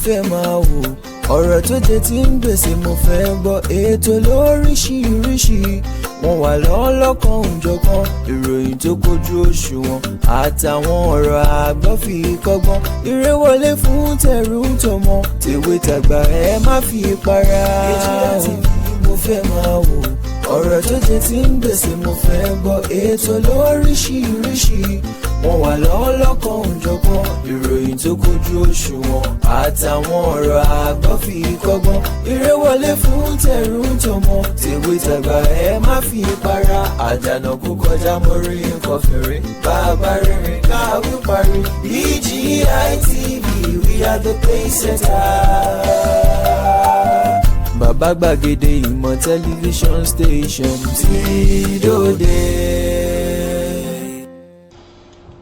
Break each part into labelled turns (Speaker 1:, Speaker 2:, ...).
Speaker 1: fẹ́ máa wò. Ọ̀rọ̀ tó jẹ ti ń gbèsè mo fẹ́ gbọ́. Ètò lóríṣiríṣi, wọ́n wà lọ́lọ́kan òjọ̀kan. Ìròyìn tó kojú òṣùwọ̀n àtàwọn ọ̀rọ̀ àgbọ́ fi kọ́gbọ́n. Eré wọlé fún tẹ̀rù tọmọ, tèwe tàgbà, ẹ má fi para. BGI TV mo fẹ́ máa wò. Ọ̀rọ̀ tó jẹ ti ń gbèsè mo fẹ́ gbọ́. Ètò lóríṣiríṣi, wọ́n wà lọ́lọ́kan òjọ̀kan. Ìròyìn tó kojú òṣùwọ̀n àtàwọn ọ̀rọ̀ àgbọ́ fi kọ́gbọ́n. Eré wọlé fún tẹ̀rù tọmọ, tèwe tàgbà, ẹ má fi para. Àjànà kó kọjá, mo rí nǹkan fèrè. Bàbá rere káwí parí. BGI TV, we are the pace setter. Bàbá gbàgede ìmọ̀ tẹlifíṣọ̀n station tí dòde.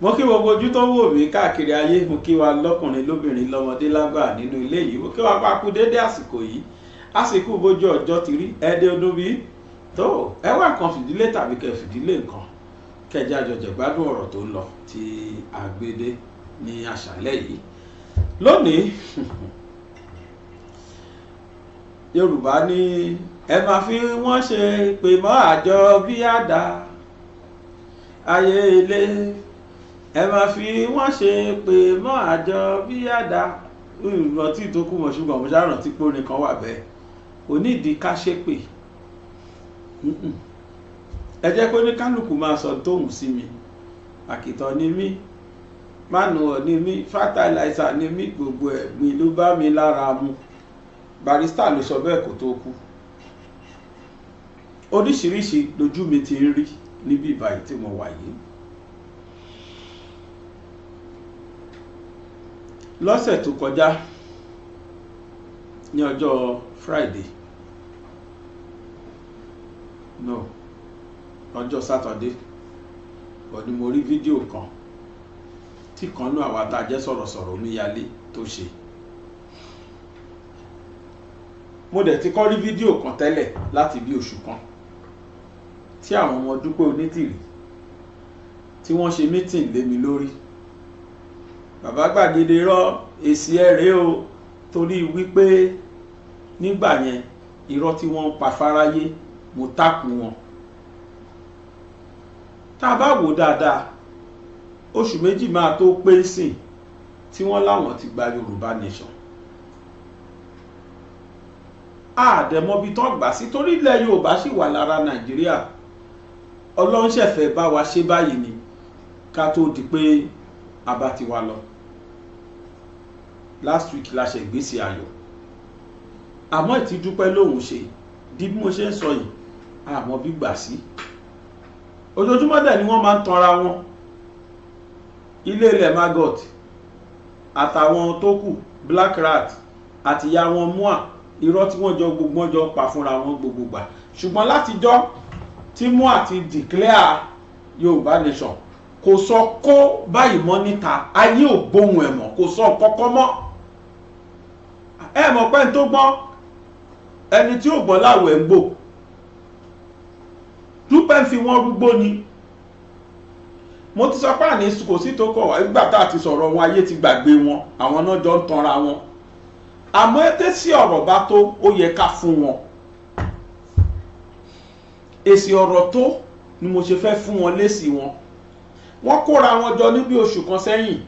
Speaker 2: Mo kí gbogbo ojú tó ń wò mí káàkiri ayé. Mo kí wa lọ́kùnrin, lóbìnrin, lọ́mọdé, lágbà nínú ilé yìí. Mo kí wa pa kú dédé àsìkò yìí, àsìkò bójú ọjọ́ ti rí. Ẹdẹ ọdún bí tó ẹ wá nǹkan fìdílé tàbí kẹ fìdílé nǹkan kẹjá jọjẹ gbádùn ọ̀rọ̀ tó ń lọ tí àgbédé ní àṣálẹ́ yìí lónìí. Yorùbá ní ẹ máa fi wọ́n ṣe pè mọ́ àjọ bí àdá ayé ilé, ẹ máa fi wọ́n ṣe pè mọ́ àjọ bí àdá. Ìrántí tó kú mọ̀, ṣùgbọ́n mo ṣàrántí pé orin kan wà bẹ́ẹ̀. Kò ní ìdí ká ṣépè. Ẹ jẹ́ kó ní kálukú máa sọ tóhùn sí mi. Àkìtàn ni mí, mánu ni mí, fertilizer ni mí, gbogbo ẹ̀gbin ló bá mi lára mu. Barrister ló sọ bẹ́ẹ̀ kó tó kú. Oríṣiríṣi lójú mi ti ń rí níbí ìbáyìí tí mo wà yìí. Lọ́sẹ̀ tó kọjá ní ọjọ́ Friday, no, ọjọ́ Saturday, ó ní mo rí fídíò kan tí kan náà àwa tá a jẹ́ sọ̀rọ̀sọ̀rọ̀ omíyalé tó ṣe. Mo dẹ̀ ti kọ́ rí fídíò kan tẹ́lẹ̀ láti bí oṣù kan tí àwọn ọmọ Dúpẹ́ Onítìrí tí wọ́n ṣe mítìn lé mi lórí. Bàbá gbàgede rọ èsì ẹ̀ rèé o, torí wípé nígbà yẹn, irọ́ tí wọ́n ń pa fáráyé, mo tákù wọn. Tá a bá wò dáadáa, oṣù 2 máa tó pé sìn tí wọ́n láwọn ti gba Yorùbá Nation. Àdẹ̀mọ́bi tán gbà sí, torí ilẹ̀ Yorùbá sì wà lára Nàìjíríà. Ọlọ́run ṣẹ̀fẹ̀ bá wa ṣe báyìí ni ká tó di pé a bá ti wá lọ. Last week la ṣe ìgbésí ayọ̀, àmọ́ ìtí Dúpẹ́ lòun ṣe di bí mo ṣe ń sọ yìí, àmọ́ bí gbà sí. Ojoojúmọ́ dẹ̀ ni wọ́n máa ń tanra wọn. Ilé ilẹ̀ maggot àtàwọn tó kù, black rat àti ìyá wọn mua, irọ́ tí wọ́n jọ gbogbo wọn jọ pa fúnra wọn gbogbo gbà. Ṣùgbọ́n látijọ́ tí mua ti declare Yorùbá Nation, kò sọ kó báyìí mọ́ níta. Ayé ò gbóhùn ẹ̀ mọ́, kò sọ kọ́kọ́ mọ́. Ẹ mọ̀ pé ní tó gbọ́n, ẹni tí ò gbọ́n láwẹ̀ ń gbò. Dúpẹ́ ń fi wọ́n rúgbó ni. Mo ti sọ pé àní kò sí tó kọ̀ wá. Nígbà tá a ti sọ̀rọ̀ wọn, ayé ti gbàgbé wọn. Àwọn náà jọ ń tanra wọn. Àmọ́ ètè sí ọ̀rọ̀ bá tó, ó yẹ ká fún wọn èsì ọ̀rọ̀ tó ni mo ṣe fẹ́ fún wọn lésì wọn. Wọ́n kóra wọn jọ ní bí oṣù kan sẹ́yìn,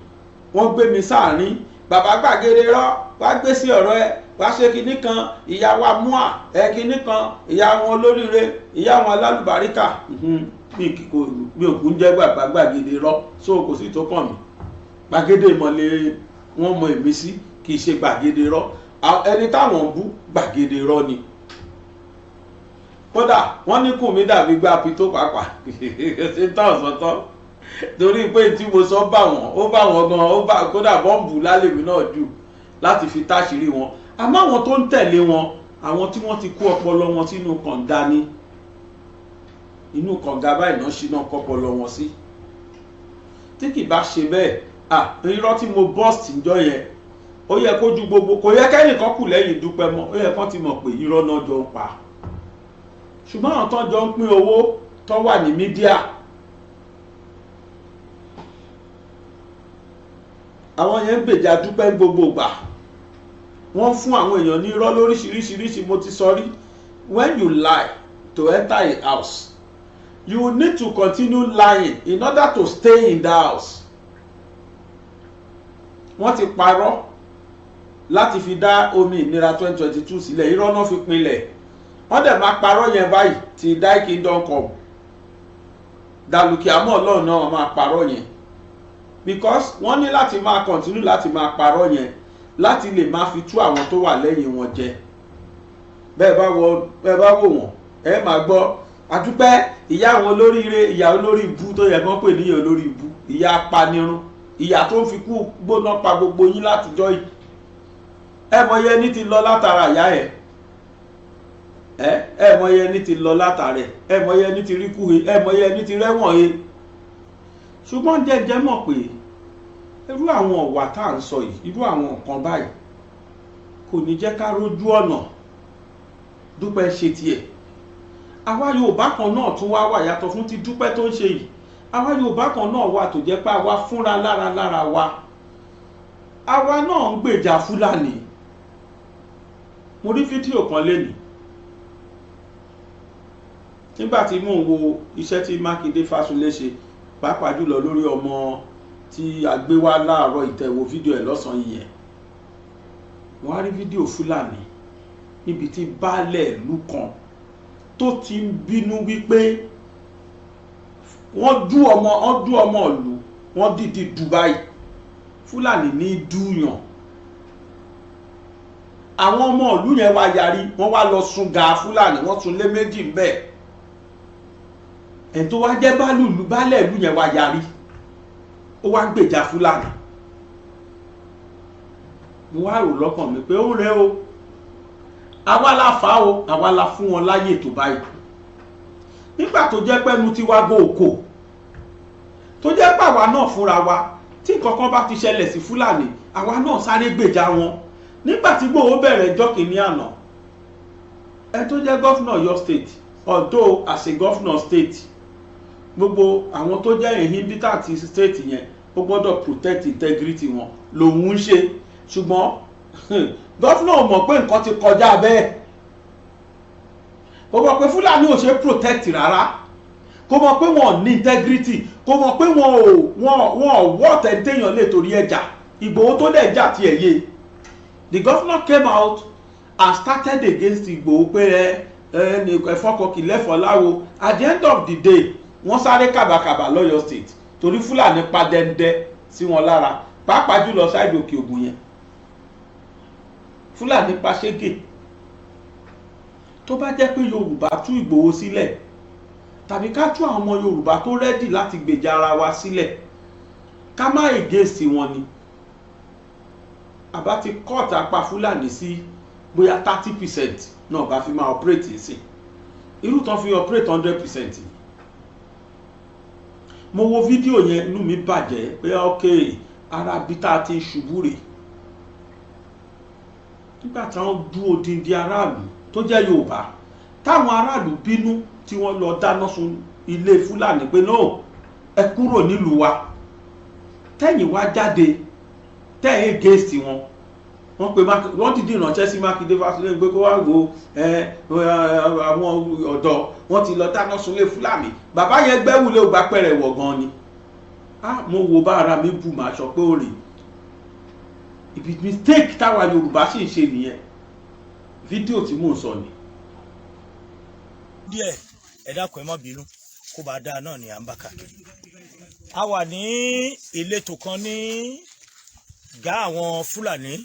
Speaker 2: wọ́n gbé mi sáàrin. Bàbá gbàgede rọ wá gbé sí ọ̀rọ̀ ẹ wá ṣe kinní kan, ìyá wa mua ẹ kinní kan, ìyá wọn olóríire, ìyá wọn alálùbáríkà. Mi ò kún jẹ́ bàbá gbàgede rọ, so kò sí tó kàn mí. Gbàgede ìmọ̀lẹ̀ wọn mọ èmi sí, kì í ṣe gbàgede rọ. Ẹni táwọn ń bú, gbàgede rọ ni. Kódà wọ́n ní kùn mí dàbí gbá pitó pàápàá ṣe tán ọ̀sán torí pé tí mo sọ bá wọn, ó bá wọn gan, ó bá kódà bọ́ǹbù lálẹ́mí náà jù láti fi táṣìírí wọn. Àmọ́ àwọn tó ń tẹ̀lé wọn, àwọn tí wọ́n ti kó ọpọlọ wọn sínú kànga ní inú kànga báyìí náà ṣínà kọpọlọ wọn sí. Tí kì bá ṣe bẹ́ẹ̀, irọ́ tí mo bọ́ọ̀sì níjọ́ yẹn, ó yẹ kójú gbogbo, kò yẹ kẹ́nìkan kù lẹ́yìn Dúpẹ́ mọ́. Ó yẹ kán ti mọ̀ pé irọ́ náà jọ ń pa. Ṣùgbọ́n àwọn tó jọ ń pín owó tó wà ní mídíà, àwọn yẹn ń gbèjà Dúpẹ́ gbogbo gbà. Wọ́n fún àwọn èèyàn ní irọ́ lóríṣiríṣiríṣi. Mo ti sọ rí, when you lie to enter a house, you need to continue lying in order to stay in the house. Wọ́n ti parọ́ láti fi dá omi ìnira 2022 sílẹ̀. Irọ́ náà fi pinlẹ̀. Wọ́n dẹ̀ máa parọ́ yẹn báyìí till thy kingdom come. Dàlùkìámọ̀ Ọlọ́run náà máa parọ́ yẹn, because wọ́n ní láti máa continue láti máa parọ́ yẹn láti lè máa fi tú àwọn tó wà lẹ́yìn wọn jẹ. Bẹ́ẹ̀ bá wò wọ́n, ẹ máa gbọ́ àdúpẹ́ ìyá àwọn olóríire, ìyá olórí ibú tó yẹ kán pè níyà olórí ibú, ìyá apanirun, ìyá tó ń fi kú gbóná pa gbogbo yín látijọ́ yìí. Ẹ mọye ẹni ti lọ látara ìyá ẹ. Ẹ mọye ẹni ti lọ látara ẹ. Ẹ mọye ẹni ti rí kú he. Ẹ mọye ẹni ti rẹ́wọ̀n he. Ṣùgbọ́n jẹ́jẹ́ mọ̀ pé irú àwọn ọ̀wà tá à ń sọ yìí, irú àwọn nǹkan báyìí kò ní jẹ́ ká rójú ọ̀nà. Dúpẹ́ ṣe tiẹ̀. Àwa Yorùbá kan náà tún wá wà, yàtọ̀ fún ti Dúpẹ́ tó ń ṣe yìí. Àwa Yorùbá kan náà wà tó jẹ́ pé àwa fúnra lára lára wa, àwa náà ń gbèjà Fúlàní. Mo rí fídíò kan lénìí nígbà tí mò ń wo iṣẹ́ tí Mákindé Fásunlé ṣe, pàápàá jùlọ lórí ọmọ tí a gbé wá láàárọ̀ ìtẹ̀wò fídíò ẹ̀ lọ́sàn-án yìí yẹn. Wọ́n á rí fídíò Fúlàní níbi tí baálẹ̀ ìlú kan tó ti ń bínú wípé wọ́n dú ọmọ ìlú, wọ́n dìdí Dubai. Fúlàní ní dúyàn. Àwọn ọmọ ìlú yẹn wá yarí, wọ́n wá lọ sun ga Fúlàní, wọ́n sun lé méjì ń bẹ̀. Ẹ̀ tó wá jẹ́ baálẹ̀ ìlú yẹn wá yarí, ó wá gbèjà Fúlàní. Mo wá rò lọ́kàn mi pé ó rẹ o, àwa la fà á o, àwa la fún wọn láyè tó báyìí. Nígbà tó jẹ́ pẹ́nu tí wá gbọ́ òkò, tó jẹ́ pé àwa náà fúnra wa, tí nǹkan kan bá ti ṣẹlẹ̀ sí Fúlàní, àwa náà sáré gbèjà wọn. Nígbà tí Ìgbòho bẹ̀rẹ̀ ọjọ́ kìíní àná, ẹ tó jẹ́ governor Ọ̀yọ́ State, although as a governor state, gbogbo àwọn tó jẹ́ inhabitant state yẹn, ó gbọ́dọ̀ protect integrity wọn lòun ń ṣe. Ṣùgbọ́n governor mọ̀ pé nǹkan ti kọjá bẹ́ẹ̀. Kò mọ̀ pé Fúlàní ò ṣe protect rárá. Kò mọ̀ pé wọn ò ní integrity. Kò mọ̀ pé wọn ò wọ́ tẹ̀ntẹ̀yàn lè torí ẹ̀jà. Ìgbòho tó dẹ̀ jà tiẹ̀ yé. The governor came out and started against Ìgbòho pé ẹ ẹ ẹ̀fọ́ kì lẹ́fọ̀ọ́ láwo. At the end of the day, wọ́n sáré kàbàkàbà lọ́yọ̀ State torí Fúlàní pa dẹ́ndẹ́ sí wọn lára, pàápàá jùlọ side Òkè Ògùn yẹn. Fúlàní pa ṣégè. Tó bá jẹ́ pé Yorùbá tú Ìgbòho sílẹ̀, tàbí ká tú àwọn ọmọ Yorùbá tó ready láti gbèjà ara wa sílẹ̀, ká má against wọn ni, àbá ti cut apá Fúlàní sí bóyá 30% náà bá fi máa operate sí irú tán fi operate 100%. Mo wo fídíò yẹn, inú mi bàjẹ́ pé ok, ara bí tá a ti ń ṣubú rè. Nígbà táwọn dú odindi aráàlú tó jẹ́ Yorùbá, táwọn aráàlú bínú tí wọ́n lọ dáná sun ilé Fúlàní pé no, ẹ kúrò nílùú wa, tẹ́yìn wá jáde, tẹ́yìn against wọn, wọ́n pe wọ́n dìde ìrànṣẹ́ sí Mákindé Fásilẹ̀ pé kó wá wo ẹ àwọn ọ̀dọ́ wọ́n ti lọ dáná sunlé Fúlàní. Bàbá yẹn gbẹ́wùlé ò bá pẹ̀rẹ̀ wọ̀ gan ni. Ah, mo wo bá ara mi bù máa sọ pé ó rè ibi mistake táwa Yorùbá sì ń ṣe nìyẹn. Fídíò tí mò ń sọ ni.
Speaker 3: Díẹ̀, ẹ dákun, ẹ má bínú. Kó bá dáa náà ni à ń bá káàkiri. A wà ní ìletò kan ní gá àwọn Fúlàní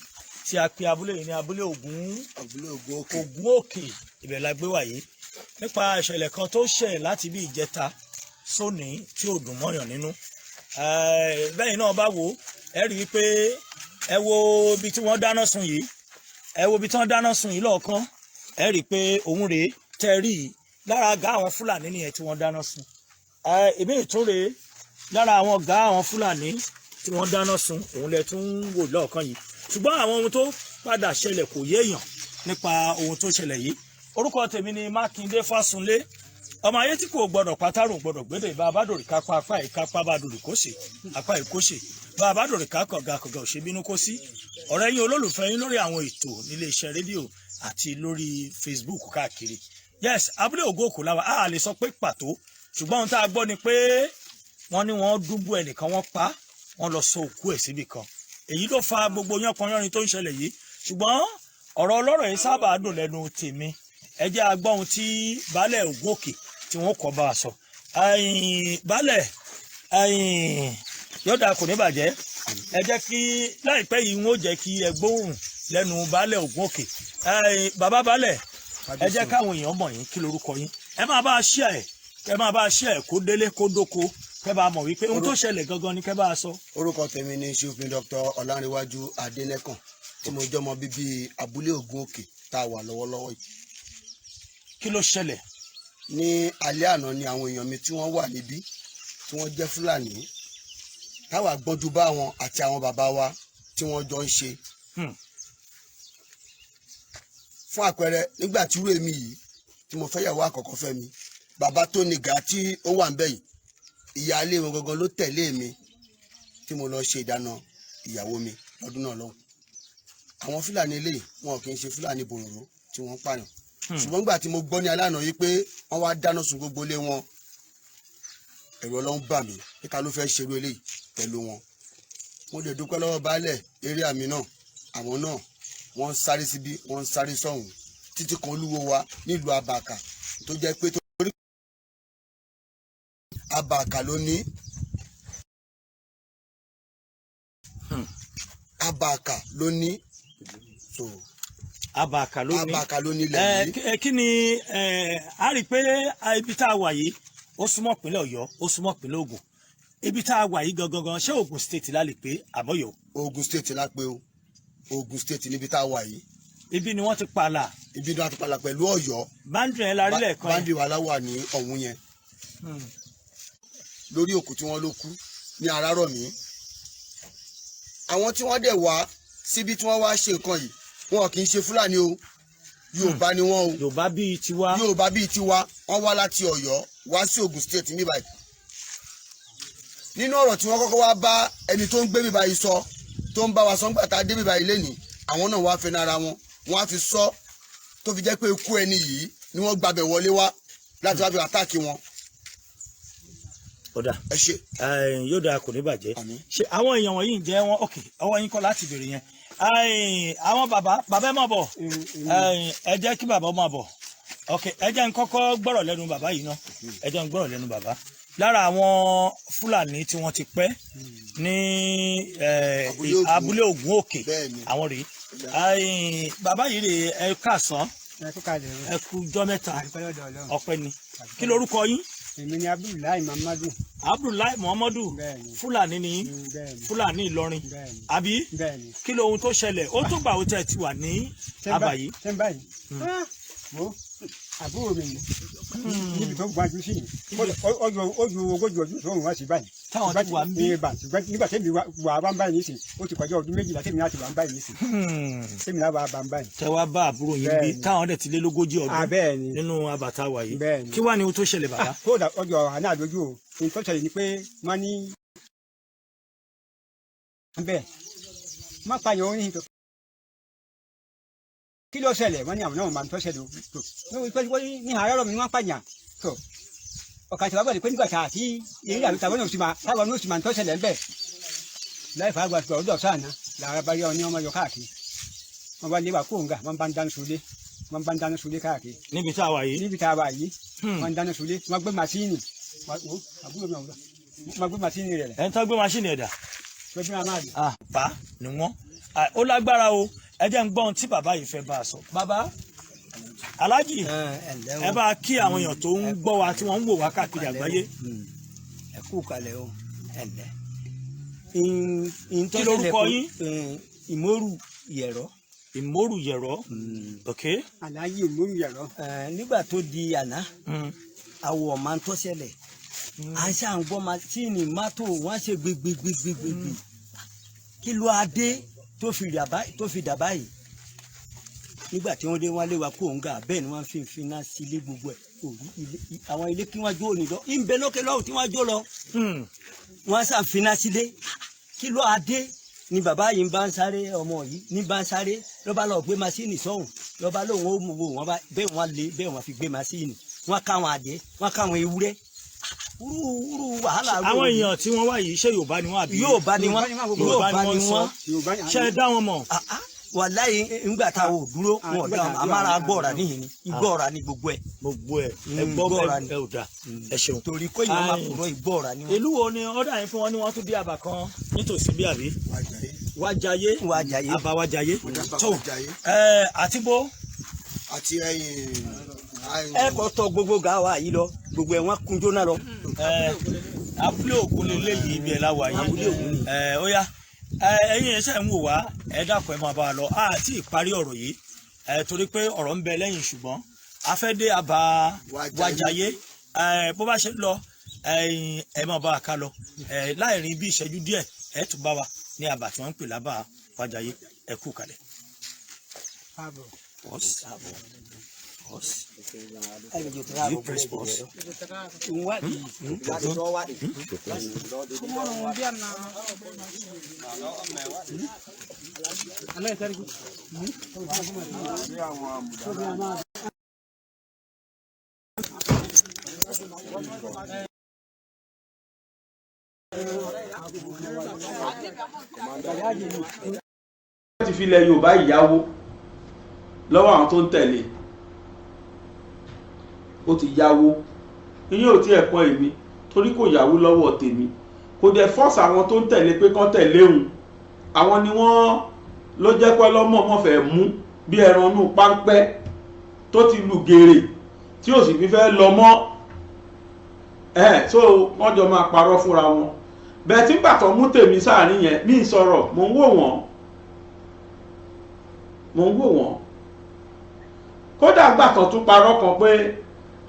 Speaker 3: tí a pe abúlé yìí ní abúlé Ògún.
Speaker 4: Abúlé Ògún Òkè.
Speaker 3: Ògún Òkè, ibẹ̀ la gbé wà yìí, nípa ìṣẹ̀lẹ̀ kan tó ṣẹ̀ láti bí ìjẹta sóní tí ò dùn mọ́yàn nínú. Bẹ́ẹ̀ náà bá wò ó, ẹ rí i pé ẹ wo ibi tí wọ́n dáná sun yìí, ẹ wo ibi tí wọ́n dáná sun yìí lọ́ọ̀kan, ẹ rí i pé òun rèé tẹ́ rí yìí lára gá àwọn Fúlàní nìyẹn tí wọ́n dáná sun. Èmi ìtún rèé lára àwọn gá àwọn Fúlàní tí wọ́n dáná sun, òun lẹ tún ń wò lọ́ọ̀kan yìí. Ṣùgbọ́n àwọn ohun tó padà ṣẹlẹ̀ kò yéèyàn nípa ohun tó ṣẹlẹ̀ yìí. Orúkọ tèmi ni Mákindé Fásunlé, ọmọ ayé tí kò gbọdọ̀ pátárò gbọdọ̀ gbédè. Bá a bá dòrì kápá apá ìkápá, bá a dòrì kóṣe apá ìkóṣe, bá a bá dòrì ká kọ̀gà kọ̀gà òṣèbínú kó sí. Ọ̀rẹ́ yín, olólùfẹ́ yín lórí àwọn ètò nílé iṣẹ́ rédíò àti lórí Facebook káàkiri. Yes, abúlé Ògùn làwà. A lè sọ pé pàtó, ṣùgbọ́n ohun tá a gbọ́ ni pé wọ́n ní wọ́n dúnbú ẹnìkan, wọ́n pa, wọ́n lọ sọ òkú ẹ̀ síbì kan. Èyí ló fa gbogbo yánpọnyánrin tó ń ṣẹlẹ̀ yìí. Ṣùgbọ́n ọ̀rọ̀ ọlọ́rọ̀ yìí sábà dùn lẹ́nu tèmi. Ẹ jẹ́ a gbọ́ ohun tí baálẹ̀ Ògùn Òkè tí wọ́n kọ́ bá a sọ. Baálẹ̀ yọ̀dà kò ní bàjẹ́. Ẹ jẹ́ kí láìpẹ́ yìí wọ́n jẹ́ kí ẹ gbóhùn lẹ́nu baálẹ̀ Ògùn Òkè. Bàbá baálẹ̀, ẹ jẹ́ káwọn èèyàn mọ̀ yín. Kí lorúkọ yín? Ẹ máa bá a ṣíà ẹ̀, ẹ máa bá a ṣíà ẹ̀ kó délé kó dóko, kẹ́ bá a mọ̀ wípé ohun tó ṣẹlẹ̀ gangan ni kẹ́ bá a sọ.
Speaker 4: Orúkọ tèmi ni Chief Dr. Ọlárẹ̀wájú Adẹnẹkàn, tí mo jọmọ bíbí abúlé Ògùn Òkè tá a wà lọ́wọ́lọ́wọ́ yìí.
Speaker 3: Kí ló ṣẹlẹ̀?
Speaker 4: Ní alẹ́ àná ni àwọn èèyàn mi tí wọ́n wà níbí, tí wọ́n jẹ́ Fúlàní, táwa gbọ́njú bá wọn àti àwọn bàbá wa tí wọ́n jọ ń ṣe. Fún àpẹẹrẹ, nígbà tí irú èmi yìí tí mo fẹ́ yàwó àkọ́kọ́ fẹ́ mi, bàbá tó ní gà tí ó wà ń bẹ̀ yìí, ìyáálé wọn gangan ló tẹ̀lé mi tí mo lọ ṣe ìdáná ìyàwó mi lọ́dún náà lọ́hùn. Àwọn Fúlàní eléyìí, wọn kì í ṣe Fúlàní bòròró tí wọ́n ń pààyàn. Ṣùgbọ́n nígbà tí mo gbọ́ ní alánà yìí pé wọ́n wá dáná sun gbogbo ilé wọn, ẹ̀rù Ọlọ́run bà mí pé ká ló fẹ́ ṣerú eléyìí pẹ̀lú wọn. Mo lè dúpẹ́ lọ́wọ́ baálẹ̀ eré àmì náà. Àwọn náà wọ́n ń sáré síbí, wọ́n ń sáré sọ́hùn, títí kan olúwo wa nílùú Abàkà, tó jẹ́ pé torí Abàkà ló ní Abàkà ló ní so.
Speaker 3: Abàkà ló ní.
Speaker 4: Abàkà ló ní ilẹ̀ yìí.
Speaker 3: Kí ni a rí i pé ibi tá a wà yìí, ó súnmọ́ ìpínlẹ̀ Ọ̀yọ́, ó súnmọ́ ìpínlẹ̀ Ògùn. Ibi tá a wà yìí gangan gan, ṣé Ògùn State la lè pé àbọ̀yọ̀?
Speaker 4: Ògùn State la pé o. Ògùn State níbi tá a wà yìí.
Speaker 3: Ibi ni wọ́n ti pààlà.
Speaker 4: Ibi ni wọ́n ti pààlà pẹ̀lú Ọ̀yọ́.
Speaker 3: Boundary yẹn la rí lẹ́ẹ̀kan yẹn.
Speaker 4: Boundary wa la wà ní ọ̀hún yẹn. Lórí òkú tí wọ́n ló kú ní Arárọ̀mí, àwọn tí wọ́n dẹ̀ wá síbi tí wọ́n wá ṣe nǹkan yìí, wọn kì í ṣe Fúlàní o, Yorùbá ni wọ́n o.
Speaker 3: Yorùbá bíi tiwa.
Speaker 4: Yorùbá bíi tiwa. Wọ́n wá láti Ọ̀yọ́ wá sí Ògùn State ní báyìí. Nínú ọ̀rọ̀ tí wọ́n kọ́kọ́ wá bá ẹni tó ń gbé bíbá yìí sọ, tó ń bá wa sọ ńgbà tá a dé bíbá yìí lénìí, àwọn náà wá fẹ́ nára wọn, wọ́n á fi sọ tó fi jẹ́ pé ikú ẹni yìí ni wọ́n gbabẹ̀ wọlé wá láti wá fi attack wọn.
Speaker 3: Ọ̀dà.
Speaker 4: Ẹ ṣe.
Speaker 3: Yóò dáa, kò ní bàjẹ́.
Speaker 4: Àmín.
Speaker 3: Ṣe àwọn èèyàn wọ̀nyí ń jẹ́ wọn? Ok, ọwọ́ yín kọ́ láti bèrè yẹn. Àwọn bàbá, bàbá ẹ máa bọ̀. Ẹ jẹ́ kí bàbá máa bọ̀. Ok, ẹ jẹ́ n kọ́kọ́ gbọ́rọ̀ lẹ́nu bàbá yìí ná. Ẹ jẹ́ n gbọ́rọ̀ lẹ́nu bàbá lára àwọn Fúlàní tí wọ́n ti pẹ́ ní
Speaker 4: Abúlé
Speaker 3: abúlé Ògùn Òkè.
Speaker 4: Bẹ́ẹ̀ni.
Speaker 3: Àwọn rèé. Bàbá yìí rèé. Ẹ káàsán.
Speaker 5: Ẹ kú kalẹ̀ o.
Speaker 3: Ẹ kú jọ́ mẹ́ta.
Speaker 5: Àdúpẹ́ lọ́dọ̀ Ọlọ́run.
Speaker 3: Ọpẹ́ ni. Kí lorúkọ yín?
Speaker 5: Èmi ni Abdullahi Muhammadu.
Speaker 3: Abdullahi Muhammadu.
Speaker 5: Bẹ́ẹ̀ni.
Speaker 3: Fúlàní ni yín?
Speaker 5: Bẹ́ẹ̀ni.
Speaker 3: Fúlàní Ìlọrin?
Speaker 5: Bẹ́ẹ̀ni.
Speaker 3: Àbí?
Speaker 5: Bẹ́ẹ̀ni.
Speaker 3: Kí lohun tó ṣẹlẹ̀? Ó tó gbà ó tẹ̀ ti wà ní àbá yìí?
Speaker 5: Ṣé ń báyìí? Ah, wo àbúrò mi ni níbi tó gbajú sí yìí, ó ju 40 ọdún sóhun wá sí báyìí.
Speaker 3: Táwọn ti wà ń bí?
Speaker 5: Ìbà, ṣùgbọ́n nígbà tẹ́mi wà bá ń báyìí nísìn, ó ti kọjá ọdún 12 tẹ́mi láti wà ń báyìí nísìn. Tẹ́mi láti wà bá ń báyìí.
Speaker 3: Tẹ wá bá àbúrò yín bí?
Speaker 5: Bẹ́ẹ̀ni.
Speaker 3: Táwọn dẹ̀ ti lé lógójì ọdún
Speaker 5: Bẹ́ẹ̀ni.
Speaker 3: nínú abàtà wà yìí?
Speaker 5: Bẹ́ẹ̀ni.
Speaker 3: Kí wàá ní ohun tó ṣẹlẹ̀, bàbá?
Speaker 5: Kódà ọjọ́ àná àdójú o, ní tó ṣẹlẹ̀ ni pé wọ́n ní bẹ́ẹ̀ má pààyàn orin tó. Kí ló ṣẹlẹ̀? Wọ́n ní àwọn náà máa ń tó ṣẹlẹ̀ o tó wọ́n ní àárọ̀ mi ni wọ́n pààyàn tó ọ̀kan tí wọ́n bọ̀ ní pé nígbà tá a ti eré àbí táwọn náà sì máa táwọn náà sì máa ń tó ṣẹlẹ̀ ń bẹ̀ láì fà gbà ọdọ̀ sáànà làwọn bá rí ọ ní ọmọ yọ káàkiri. Wọ́n bá lé wa kóńgà, wọ́n bá ń dáná sulé, wọ́n bá ń dáná sulé káàkiri.
Speaker 3: Níbi tá a wà yìí?
Speaker 5: Níbi tá a wà yìí. Wọ́n ń dáná sulé, wọ́n gbé màsíìnì, àbúrò mi ọ̀hún, wọ́n gbé màsíìnì rẹ̀ lẹ̀.
Speaker 3: Ẹni tó gbé maṣíìnì ẹ̀dà?
Speaker 5: Tó bí wọn máa lò.
Speaker 3: Bá ni wọ́n. Ó lágbára o. Ẹ jẹ́ ń gbọ́ ohun tí bàbá yìí fẹ́ bá a sọ. Bàbá Aláàjì, ẹ bá kí àwọn èèyàn tó ń gbọ́ wa, tí wọ́n ń wò wá káàkiri àgbáyé.
Speaker 6: Ẹ kú kalẹ̀ o, ẹ ǹlẹ́.
Speaker 3: Kí lorúkọ yín?
Speaker 6: Ìmọ̀rù Yẹ̀rọ.
Speaker 3: Ìmọ̀rù Yẹ̀rọ, ok.
Speaker 5: Aláyé Ìmọ̀rù Yẹ̀rọ.
Speaker 6: Nígbà tó di àná, àwọ̀ máa ń tọ́sẹ̀lẹ̀, à ń ṣà ń gbọ́ masíìnì mọ́tò wọ́n ṣe gbigbigbigbigbì. Kí ló á dé tó fi dà báyìí? Nígbà tí wọ́n dé, wọ́n lé wa kó òun gà. Bẹ́ẹ̀ ni wọ́n fi fi iná sílé gbogbo ẹ̀. Òru ilé, àwọn ilé kí wọ́n jó òní lọ ìbẹ́ lókè lọ́wọ́ tí wọ́n jó lọ. Wọ́n ṣà fi iná sílé. Kí ló á dé? Ni bàbá yìí ń bá ń sáré, ọmọ yìí ní bá ń sáré, ló bá lọ gbé machine sọ́hùn, ló bá lóun ó mú wo wọn bá bẹ́ẹ̀, wọ́n lé bẹ́ẹ̀, wọ́n fi gbé machine, wọ́n káwọn adìẹ, wọ́n káwọn ewúrẹ́, irú irú wàhálà.
Speaker 3: Àwọn èèyàn tí wọ́n wá yìí, ṣé Yorùbá ni wọ́n àbí?
Speaker 6: Yorùbá ni wọ́n.
Speaker 3: Yorùbá ni wọ́n sọ. Ṣé ẹ dá wọn mọ̀?
Speaker 6: Ah, ah, wàláyé, ńgbà tá a ò dúró, wọn ò dá wọn amára gbọ́ra níhìn ni igbọ́ra ni gbogbo ẹ̀.
Speaker 3: Gbogbo ẹ ẹ gbọ́.
Speaker 6: Gbọ́ra ni.
Speaker 3: Ẹ ò dá, ẹ ṣeun.
Speaker 6: Torí kó ìwọ́n máa kúrò, ìgbọ́ra ni wọ́n.
Speaker 3: Ìlú wo ni ọ̀dà yín fún wọn ní wọ́n tún dé àbà kan nítòsí bí àbí? Wájayé.
Speaker 6: Wájayé.
Speaker 3: Àbá Wájayé tó.
Speaker 4: Wájayé.
Speaker 3: Ẹ àti bó?
Speaker 4: Àti ẹ̀yìn.
Speaker 6: Ẹ kò tọ gbogbo gà wa yìí lọ, gbogbo ẹ̀ wọ́n kun jóná lọ.
Speaker 3: Ẹ abúlé Ògùn lélẹ́yìí, ibi ẹ̀ la wà yìí.
Speaker 6: Abúlé Ògùn ni.
Speaker 3: Ẹ ó yá, ẹ ẹ̀yin ẹ̀ṣẹ̀ ń wò wá, ẹ dákun, ẹ máa bá a lọ, àti ìparí ọ̀rọ̀ yìí ẹ torí pé ọ̀rọ̀ ń bẹ lẹ́yìn, ṣùgbọ́n a fẹ́ dé àbá
Speaker 4: Wájayé.
Speaker 3: Wájayé. Ẹ bó bá ṣe ń lọ, ẹ̀yin ẹ máa bá a ká lọ ẹ láìrin bí ìṣẹ́jú díẹ̀, ẹ tún bá wa ní àbá tí wọ́n ń pè lábà Wájayé. Ẹ kú kalẹ̀. Pause. Pause. Do you press pause?
Speaker 2: Wọ́n ti fi ilẹ̀ Yorùbá ìyáwó lọ́wọ́ àwọn tó ń tẹ̀lé. Ó ti yáwó, ìyẹn ò tí ẹ̀ kọ́ èmi torí kò yáwó lọ́wọ́ tèmi, kò dẹ̀ force àwọn tó ń tẹ̀lé pé kán tẹ̀lé òun. Àwọn ni wọ́n ló jẹ́ pé lọ́mọ wọn fẹ́ mú bí ẹran inú páńpẹ́ tó ti lù gèrè tí ò sì fi fẹ́ lọ mọ́ ẹ̀. So wọ́n jọ máa parọ́ fúnra wọn bẹ́ẹ̀. Tí gbàtọ̀ mú tèmi sáàrin yẹn, mí sọ̀rọ̀, mò ń wò wọ́n, mò ń wò wọ́n. Kódà gbàtọ̀ tún parọ́ kan pé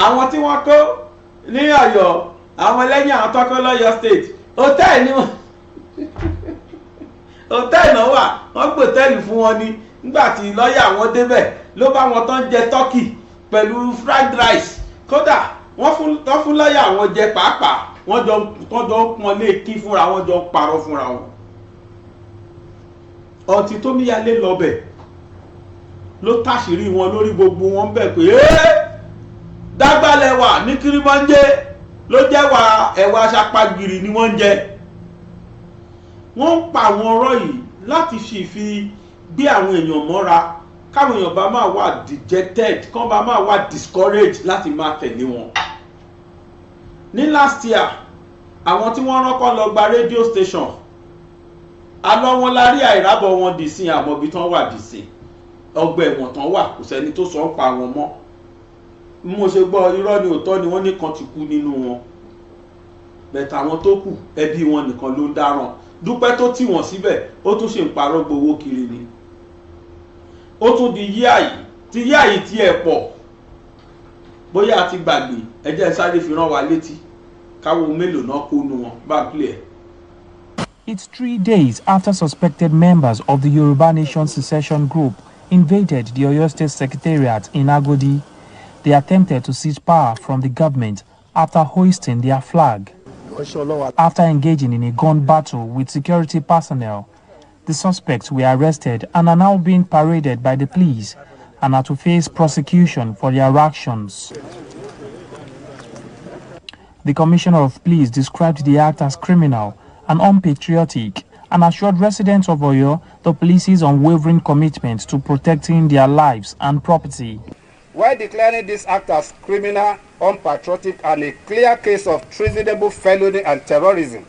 Speaker 2: àwọn tí wọ́n kó ní Ọ̀yọ́, àwọn ẹlẹ́yìn àwọn tọ́kọ́ lọ́yọ́ State, hòtẹ́ẹ̀lì ni wọ́n, hòtẹ́ẹ̀lì náà wà, wọ́n gbé hòtẹ́ẹ̀lì fún wọn ni. Nígbà tí lọ́ọ̀yà wọn débẹ̀, ló bá wọn tán jẹ turkey pẹ̀lú fried rice. Kódà wọ́n fún lọ́ọ̀yà wọn jẹ pàápàá. Wọ́n jọ ń pọn lé kí fúnra wọn, jọ ń parọ́ fúnra wọn. Ọtí tó míyalé lọ́bẹ̀ ló táṣìírí wọn lórí gbogbo wọn bẹ̀ pé dágbálẹ̀wà ní kírímọ́njẹ́ ló jẹ́ wà, ẹ̀wà aṣapagìrì ni wọ́n ń jẹ. Wọ́n ń pa àwọn ọ̀rọ̀ yìí láti sì fi gbé àwọn èèyàn mọ́ra, káwọn èèyàn bá máa wà dejected, kán bá máa wà discouraged láti máa tẹ̀lé wọn. Ní last year, àwọn tí wọ́n rán kọ́ lọ gba radio station alọ́ wọn la rí, àìrábọ̀ wọn dì sí àmọ́ ibi tán wà dì sí ọgbà ẹ̀wọ̀n tán wà, kò sẹ́ni tó sọ ń pa wọn mọ́. Bí mo ṣe gbọ́, irọ́ ni, òótọ́ ni, wọ́n ní kan ti kú nínú wọn bẹ̀tẹ̀. Àwọn tó kù, ẹbí wọn nìkan ló ń dáràn. Dúpẹ́ tó tì wọ́n síbẹ̀, ó tún ṣe ń parọ́ gbowó kiri ni. Ó tún di yíyá yìí, ti yíyá yìí tí ẹ̀ pọ̀, bóyá a ti gbàgbé. Ẹ jẹ́ sáré fi rán wa létí káwo mélòó náà kó nu wọn bá ń pè ẹ́.
Speaker 7: It's 3 days after suspected members of the Yoruba Nation secession group invaded the Oyo State Secretariat in Agodi. They attempted to seize power from the government after hoisting their flag. After engaging in a gun battle with security personnel, the suspects were arrested and are now being paraded by the police and are to face prosecution for their actions. The Commissioner of Police described the act as criminal and unpatriotic and assured residents of Oyo the police's unwavering commitment to protecting their lives and property.
Speaker 8: While declaring this act as criminal, unpatriotic, and a clear case of treasonable felony and terrorism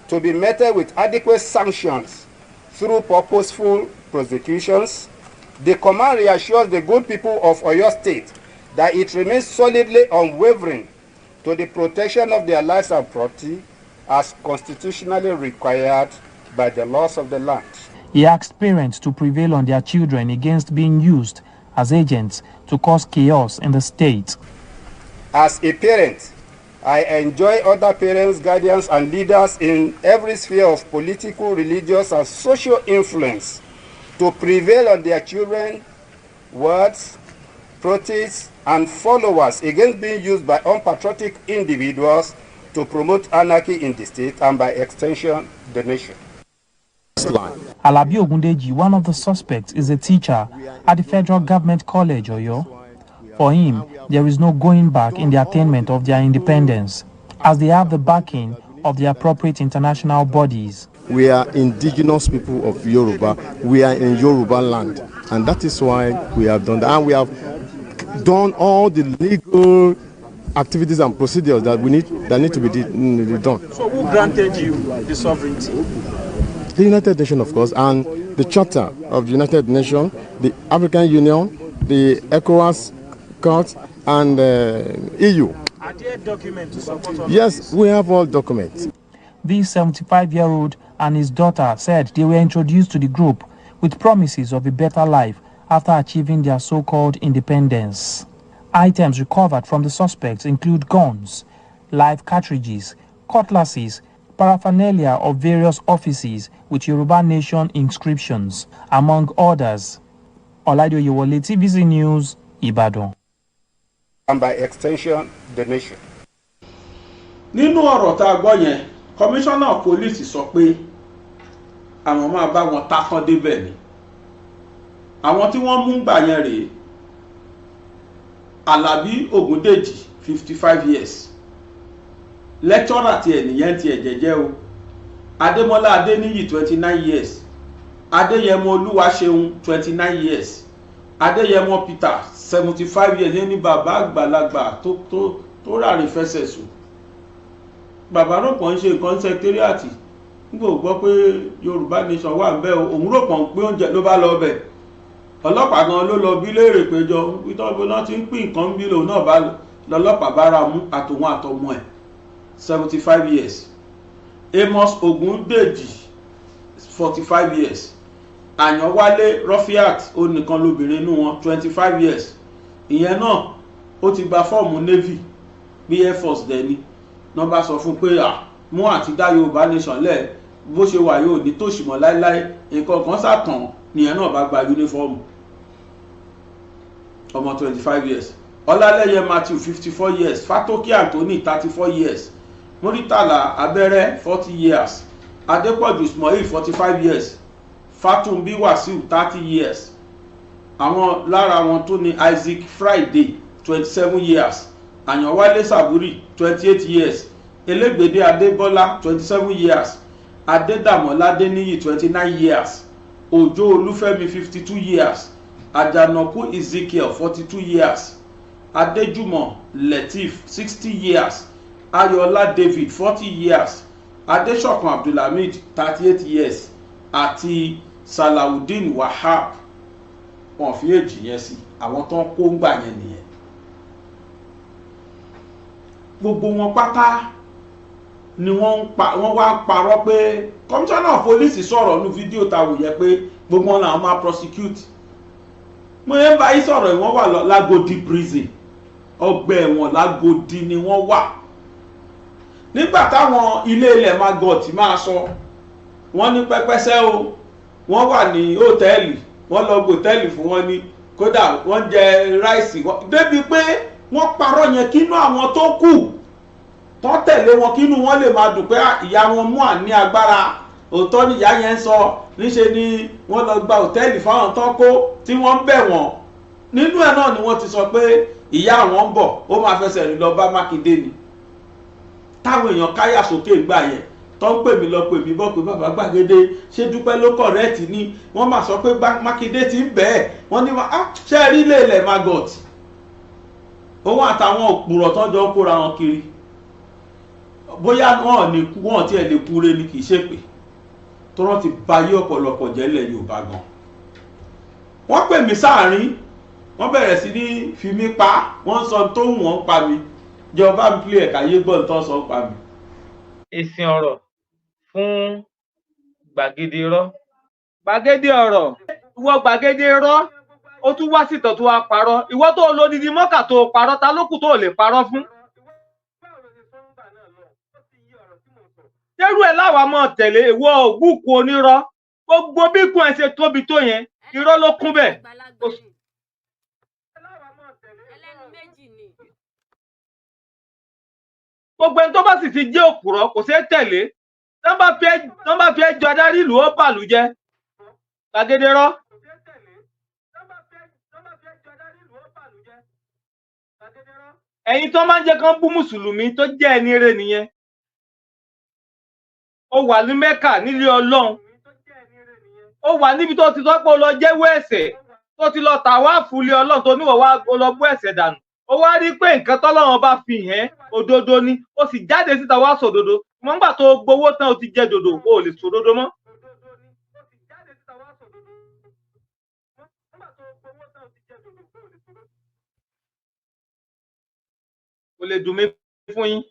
Speaker 8: to be met with adequate sanctions through purposeful prosecutions, the command reassures the good people of Oyo State that it remains solidly unwavering to the protection of their lives and property as constitutionally required by the laws of the land.
Speaker 7: He asked parents to prevail on their children against being used as agents to cause chaos in the state.
Speaker 8: As a parent, I enjoin other parents, guardians, and leaders in every sphere of political, religious, and social influence to prevail on their children, wards, proteges, and followers against being used by unpatriotic individuals to promote anarchy in the state and, by extension, the nation.
Speaker 9: Line.
Speaker 7: Alabi Ogundeji, one of the suspects, is a teacher at the Federal Government College, Oyo. For him, there is no going back in the attainment of their independence, as they have the backing of the appropriate international bodies.
Speaker 9: We are indigenous people of Yoruba. We are in Yoruba land. And that is why we have done that. And we have done all the legal activities and procedures that need to be done.
Speaker 10: So who granted you the sovereignty?
Speaker 9: The United Nations, of course, and the Charter of the United Nations, the African Union, the ECOWAS Court, and EU.
Speaker 10: Are there documents to support all
Speaker 9: Yes, we have all documents.
Speaker 7: The 75-year-old and his daughter said they were introduced to the group with promises of a better life after achieving their so-called independence. Items recovered from the suspects include guns, live cartridges, cutlasses, paraphernalia of various offices with Yoruba Nation inscriptions, among others. Olaide Oyewole, TVC News, Ibadan.
Speaker 8: And by extension, the nation.
Speaker 2: Nínú ọ̀rọ̀ tá a gbọ́ yẹn, kọmíṣánná pólíìsì sọ pé àwọn máa bá wọn takán débẹ̀ ni. Àwọn tí wọ́n mú gbà yẹn rèé: Alábí Ògúndèjì, 55 years, lecturer tiẹ̀ nìyẹn, tiẹ̀ jẹ́jẹ́ o. Adémọ́lá Adéníyì, 29 years. Adéyẹmọ Olúwaṣeun, 29 years. Adéyẹmọ Peter, 75 years, ní bàbá àgbàlagbà tó ràrìn fẹsẹ̀ sùn. Bàbá rò pọ̀ ń ṣe nǹkan secretariat nígbà ó gbọ́ pé Yorùbá Nation wà ń bẹ́ o. Òun rò pọ̀ ń pín oúnjẹ ló bá lọ bẹ̀. Ọlọ́pàá gan ló lọ bí léèrè péjọ wíwọ́n náà ti ń pín nǹkan bí lòun náà bá lọ́lọ́pàá bá ra mú àtòun àtọmọ ẹ̀, 75 years. Amos Ogundeji, 45 years. Àyànwálé Rọfíàt, onìkan lobìnrin inú wọn, 25 years. Ìyẹn náà ó ti gba fọ́ọ̀mù Navy bí Air Force dẹ̀ ni. Náà bá sọ fún pé à mú àti dá Yorùbá Nation lẹ̀, bó ṣe wà yóò ní tòṣì mọ́ láéláé. Nǹkan kan sàtàn nìyẹn náà bá gba uniform, ọmọ 25 years. Ọlálẹ́yẹ Matthew, 54 years. Fatoki Anthony, 34 years. Muritala Abẹ́rẹ́, 40 years. Adépọ̀jù Ismail, 45 years. Fatunbi Wasiu, 30 years. Àwọn lára wọn tó ní Isaac Friday, 27 years. Àyànwálé Saburi, 28 years. Elégbèdé Adébọ́lá, 27 years. Adédàmọ́lá Adéníyì, 29 years. Òjó Olúfẹ́mi, 52 years. Àjànàkú Ezekiel, 42 years. Adéjùmọ̀ Lateef, 60 years. Ayọ̀ọ́lá David, 40 years. Adéṣọ̀kan Abdulhamid, 38 years, àti Salawudeen Wahab. Wọn fi èjì yẹn sí. Àwọn tó ń kó ń gbà yẹn nìyẹn. Gbogbo wọn pátá ni wọ́n ń pa. Wọ́n wá parọ́ pé kọmíṣánná pólísì sọ̀rọ̀ nínú fídíò tá a wò yẹ pé gbogbo wọn làwọn máa prosecute. Mo yẹn bá yín sọ̀rọ̀ yìí, wọ́n wà l'Ágodi prison, ọgbà ẹ̀wọ̀n l'Ágodi ni wọ́n wà. Nígbà táwọn ilé ilẹ̀ maggot máa sọ, wọ́n ní pẹ́pẹ́sẹ́ o, wọ́n wà ní hòtẹ́ẹ̀lì, wọ́n lọ gbòtẹ́ẹ̀lì fún wọn ní, kódà wọ́n jẹ rice débi pé wọ́n parọ́ yẹn kínú àwọn tó kù tó tẹ̀lé wọn, kínú wọn lè máa dùn pé ìyá wọn mú àní agbára. Òótọ́ ni ìyá yẹn ń sọ. Níṣe ni wọ́n lọ gba hòtẹ́ẹ̀lì fáwọn tó kó tí wọ́n ń bẹ̀ wọ́n. Nínú ẹ̀ náà ni wọ́n ti sọ pé ìyá àwọn ń bọ̀, ó máa fẹsẹ̀ rìn lọ bá Mákindé ni. Táwọn èèyàn káyà sókè gbà yẹn, tó ń pè mí lọ pè mí bọ́ pé bàbá gbàgede, ṣé Dúpẹ́ ló correct ni? Wọ́n máa sọ pé Mákindé ti ń bẹ́ẹ̀. Wọ́n ní ṣé rí ilé ilẹ̀ maggot, òun àtàwọn òpùrọ̀ tó jọ ń kóra wọn kiri, bóyá wọn ò ní kú, wọn tiẹ̀ lè kúre ni, kì í ṣèpè tó rán ti bayé ọ̀pọ̀lọpọ̀ jẹ́lẹ̀ Yorùbá gan. Wọ́n pè mí sáàrin, wọ́n bẹ̀rẹ̀ sí ní fi mí pa. Wọ́n sọ tó wù wọ́n pa mi. Jọba mi play ẹ̀ka yé gbọ́n tó sọ pa mi.
Speaker 11: Èsì ọ̀rọ̀ fún gbàgede irọ́, gbàgede ọ̀rọ̀. Ìwọ gbàgede irọ́, ó tún wá sí ìtọ̀ tó wá parọ́. Ìwọ tó lo odidi mọ́kà tó parọ́, ta ló kù tó lè parọ́ fún? Dérú ẹ̀ láwa máa tẹ̀lé ìwọ ògbúkú onírọ́. Gbogbo bí ikùn ẹ̀ ṣe tóbi tó yẹn, irọ́ ló kún bẹ́ẹ̀. Gbogbo ẹni tó bá sì ti jẹ́ òpùrọ́ kò ṣeé tẹ̀lé. Tán bá fi ẹ́ jọ adarí ìlú, ó bàlú jẹ́. Gbàgede rọ́. Ẹ̀yin tó máa ń jẹ́ kán bú mùsùlùmí tó jẹ́ ẹni rere nìyẹn. Ó wà ní Mẹ́kà, nílé Ọlọ́run, ó wà níbi tó ti sọ pé ó lọ jẹ́wọ́ ẹ̀ṣẹ̀, tó ti lọ tàwáàfù ilé Ọlọ́run, tó níwọ̀ wá, ó lọ bú ẹ̀ṣẹ̀ dànù. Ó wá rí pé nǹkan tọ́lọ́run bá fi hàn ẹ́ òdodo ni, ó sì jáde síta wá sòdodo. Mọ́ nígbà tó gbowó tán, ó ti jẹ dòdò, ó lè sòdodo mọ́. Kò lè dùn mí fún yín.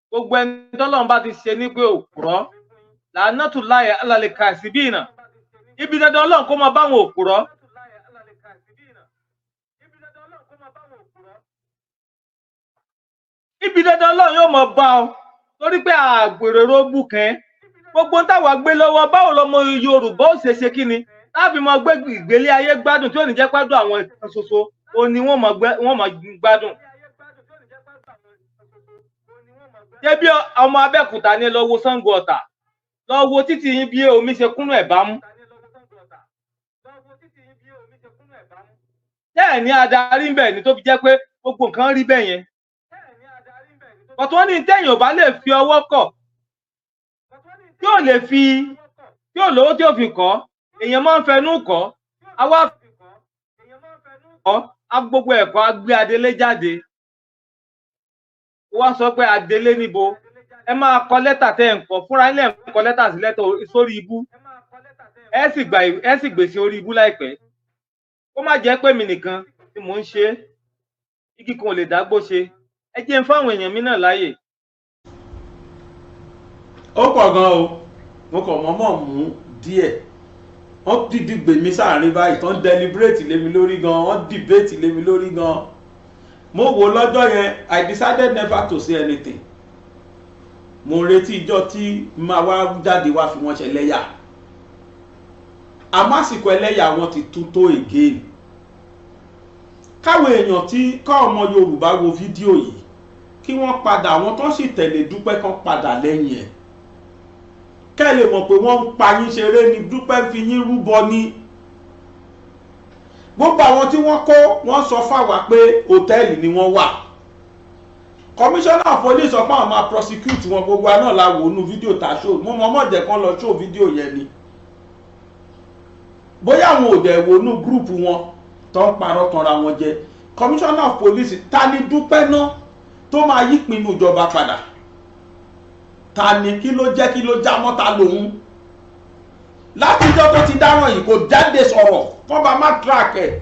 Speaker 11: Gbogbo ẹni tọ́lọ́run bá ti ṣe ní pé òpùrọ́, làánàtù láyà alàlẹ́ kàṣíbí ìnà, ibi dandan Ọlọ́run kó máa báwọn òpùrọ́. Ibi dandan Ọlọ́run yóò máa bá ọ, torí pé àgbèrè róbù kẹ́ gbogbo táwa gbé lọ́wọ́. Báwo lọmọ Yorùbá ó ṣe ṣe kí ni láàfin máa gbé ìgbélé ayé gbádùn tí ò ní jẹ́ gbádùn àwọn ìkan ṣoṣo ó ní wọ́n máa gbádùn. Ṣé bí ọmọ Abẹ́òkúta ní, lọ wo Ṣàngó Ọ̀tà, lọ wo títì yín bí omi ṣe kúnnú ẹ̀ bámú. Tẹ́ ẹ̀ ní adarí ń bẹ̀ ni tó fi jẹ́ pé gbogbo nǹkan rí bẹ́ẹ̀ yẹn. Bọ̀tún wọ́n ní tẹ́yìn ò bá lè fi ọwọ́ kọ̀, tí ò lè fi, tí ò lówó tí ò fi kọ́, èèyàn máa ń fẹnu kọ́. Àwa kọ́ á gbogbo ẹ̀kọ́, á gbé adelé jáde. Ó wá sọ pé adelé níbo? Ẹ máa kọ lẹ́tà tẹ́ ẹ̀ ń kọ fúnra ilé, ẹ̀ ń kọ lẹ́tà sí lẹ́tà sórí ibú, ẹ sì gbà, ẹ sì gbèsè orí ibú láìpẹ́. Kó má jẹ́ pé mi nìkan tí mò ń ṣe é, igi kan ò lè dágbó ṣe. Ẹ jẹ́ n fáwọn èèyàn mi náà láàyè.
Speaker 2: Ó pọ̀ gan o, mo kàn mọ́mọ́ mú díẹ̀. Wọ́n dìdí gbè mí sáàrin báyìí tán, deliberate lé mi lórí gan, wọ́n debate lé mi lórí gan. Mo wò lọ́jọ́ yẹn, I decided never to say anything. Mo retí ìjọ tí máa wá jáde wá fi wọ́n ṣẹlẹ́yà, àmọ́ àsìkò ẹlẹ́yà wọn ti tún tó again. Káwọn èèyàn tí ká ọmọ Yorùbá wo fídíò yìí, kí wọ́n padà, àwọn tó sì tẹ̀lé Dúpẹ́ kan padà lẹ́yìn ẹ̀, kẹ́ ẹ lè mọ̀ pé wọ́n ń pa yín ṣeré ni. Dúpẹ́ fi yín rúbọ ní gbogbo àwọn tí wọ́n kó. Wọ́n sọ fáwa pé hòtẹ́ẹ̀lì ni wọ́n wà. Commissioner of police sọ pé àwọn máa prosecute wọn. Gbogbo àná la wò nú fídíò tá a show. Mo mọ̀ mọ̀ jẹ́ kán lọ show fídíò yẹn ni, bóyá àwọn ò dẹ̀ wò nú group wọn tó ń parọ́ tanra wọn jẹ. Commissioner of police, ta ni Dúpẹ́ náà tó máa yí ìpinnu ìjọba padà? Ta ni? Kí ló jẹ́? Kí ló já mọ́? Ta lòun? Látijọ́ tó ti dáràn yìí, kò jáde sọ̀rọ̀ kọ́ bá má track ẹ̀.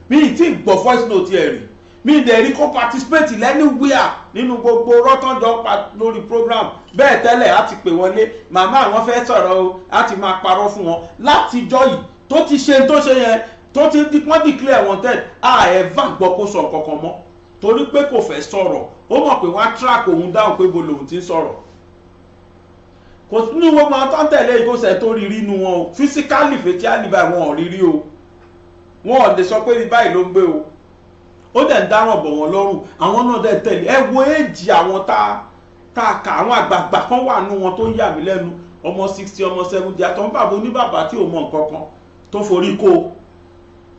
Speaker 2: Mi ì tí gbọ́ voice note ẹ̀ rí, mi ì dẹ̀ rí kó participate anywhere nínú gbogbo rọ́tọ́jọ́ pa lórí program bẹ́ẹ̀ tẹ́lẹ̀. Á ti pè wọlé, màmá àwọn fẹ́ sọ̀rọ̀ o, á ti máa parọ́ fún wọn. Látijọ́ yìí tó ti ṣe tó ṣe yẹn, tó ti wọ́n declare wanted, a ẹ̀ va gbọ́ kó sọ kankan mọ́, torí pé kò fẹ́ sọ̀rọ̀. Ó mọ̀ pé wọ́n á track òun dáhùn pé bo lòun ti ń sọ̀rọ̀. Kò nínú gbogbo àwọn tó ń tẹ̀lé ìkóṣẹ́ tó rí rí inú wọn o, physically, facially báyìí, wọn ò rí rí o. Wọn ò lè sọ pé báyìí ló ń gbé o. Ó dẹ̀ ń dáràn bọ̀ wọ́n lọ́rùn, àwọn náà dẹ̀ tẹ̀lé. Ẹ wo éèjì àwọn tá a kà, àwọn àgbààgbà kan wà nú wọn tó ń yà mí lẹ́nu, ọmọ 60, ọmọ 70, àtọ́ bàbá oníbàbà tí ò mọ nǹkan kan tó forí kó.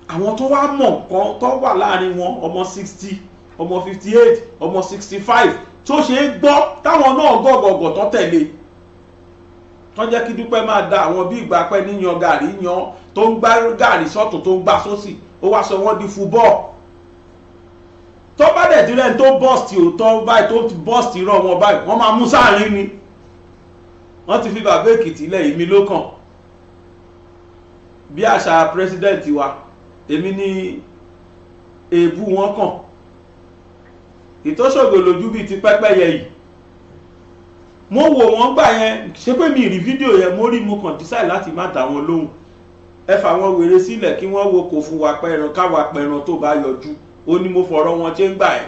Speaker 2: Àwọn tó wá mọ̀ nǹkan tó wà láàrin wọn, ọmọ 60, ọmọ 58, ọmọ 65, tó ṣe é gbọ́, táwọn náà gọ̀gọ̀gọ̀ tó tẹ̀lé, tó jẹ́ kí Dúpẹ́ máa da àwọn bí ìgbà pẹ́ níyan gàrí yan, tó ń gbá gàrí sọ́tún, tó ń gbá sósì, ó wá sọ wọ́n di fúbọ́ọ̀. Tó bá dẹ̀ ti rẹ́ni tó bọ́ọ̀sì òótọ́ báyìí, tó bọ́ọ̀sì irọ́ wọn báyìí, wọ́n máa mú sáàrin ni. Wọ́n ti fi bàbá Èkìtì lẹ̀, èmi ló kàn. Bí àṣà president wa, èmi ní èébú wọn kàn. Ìtọ́sọ̀gbò lójú bíi ti pẹ́pẹ́yẹ yìí, mo wò wọ́n gbà yẹn. Ṣé pé mi rí fídíò yẹn, mo rí, mo kàn decide láti má dá wọn lóhùn. Ẹ fà wọn wèrè sílẹ̀ kí wọ́n wo kò fún wa pẹran, káwa pẹran tó bá yọjú. Ó ní mo fọ̀rọ̀ wọn ṣe ń gbà ẹ̀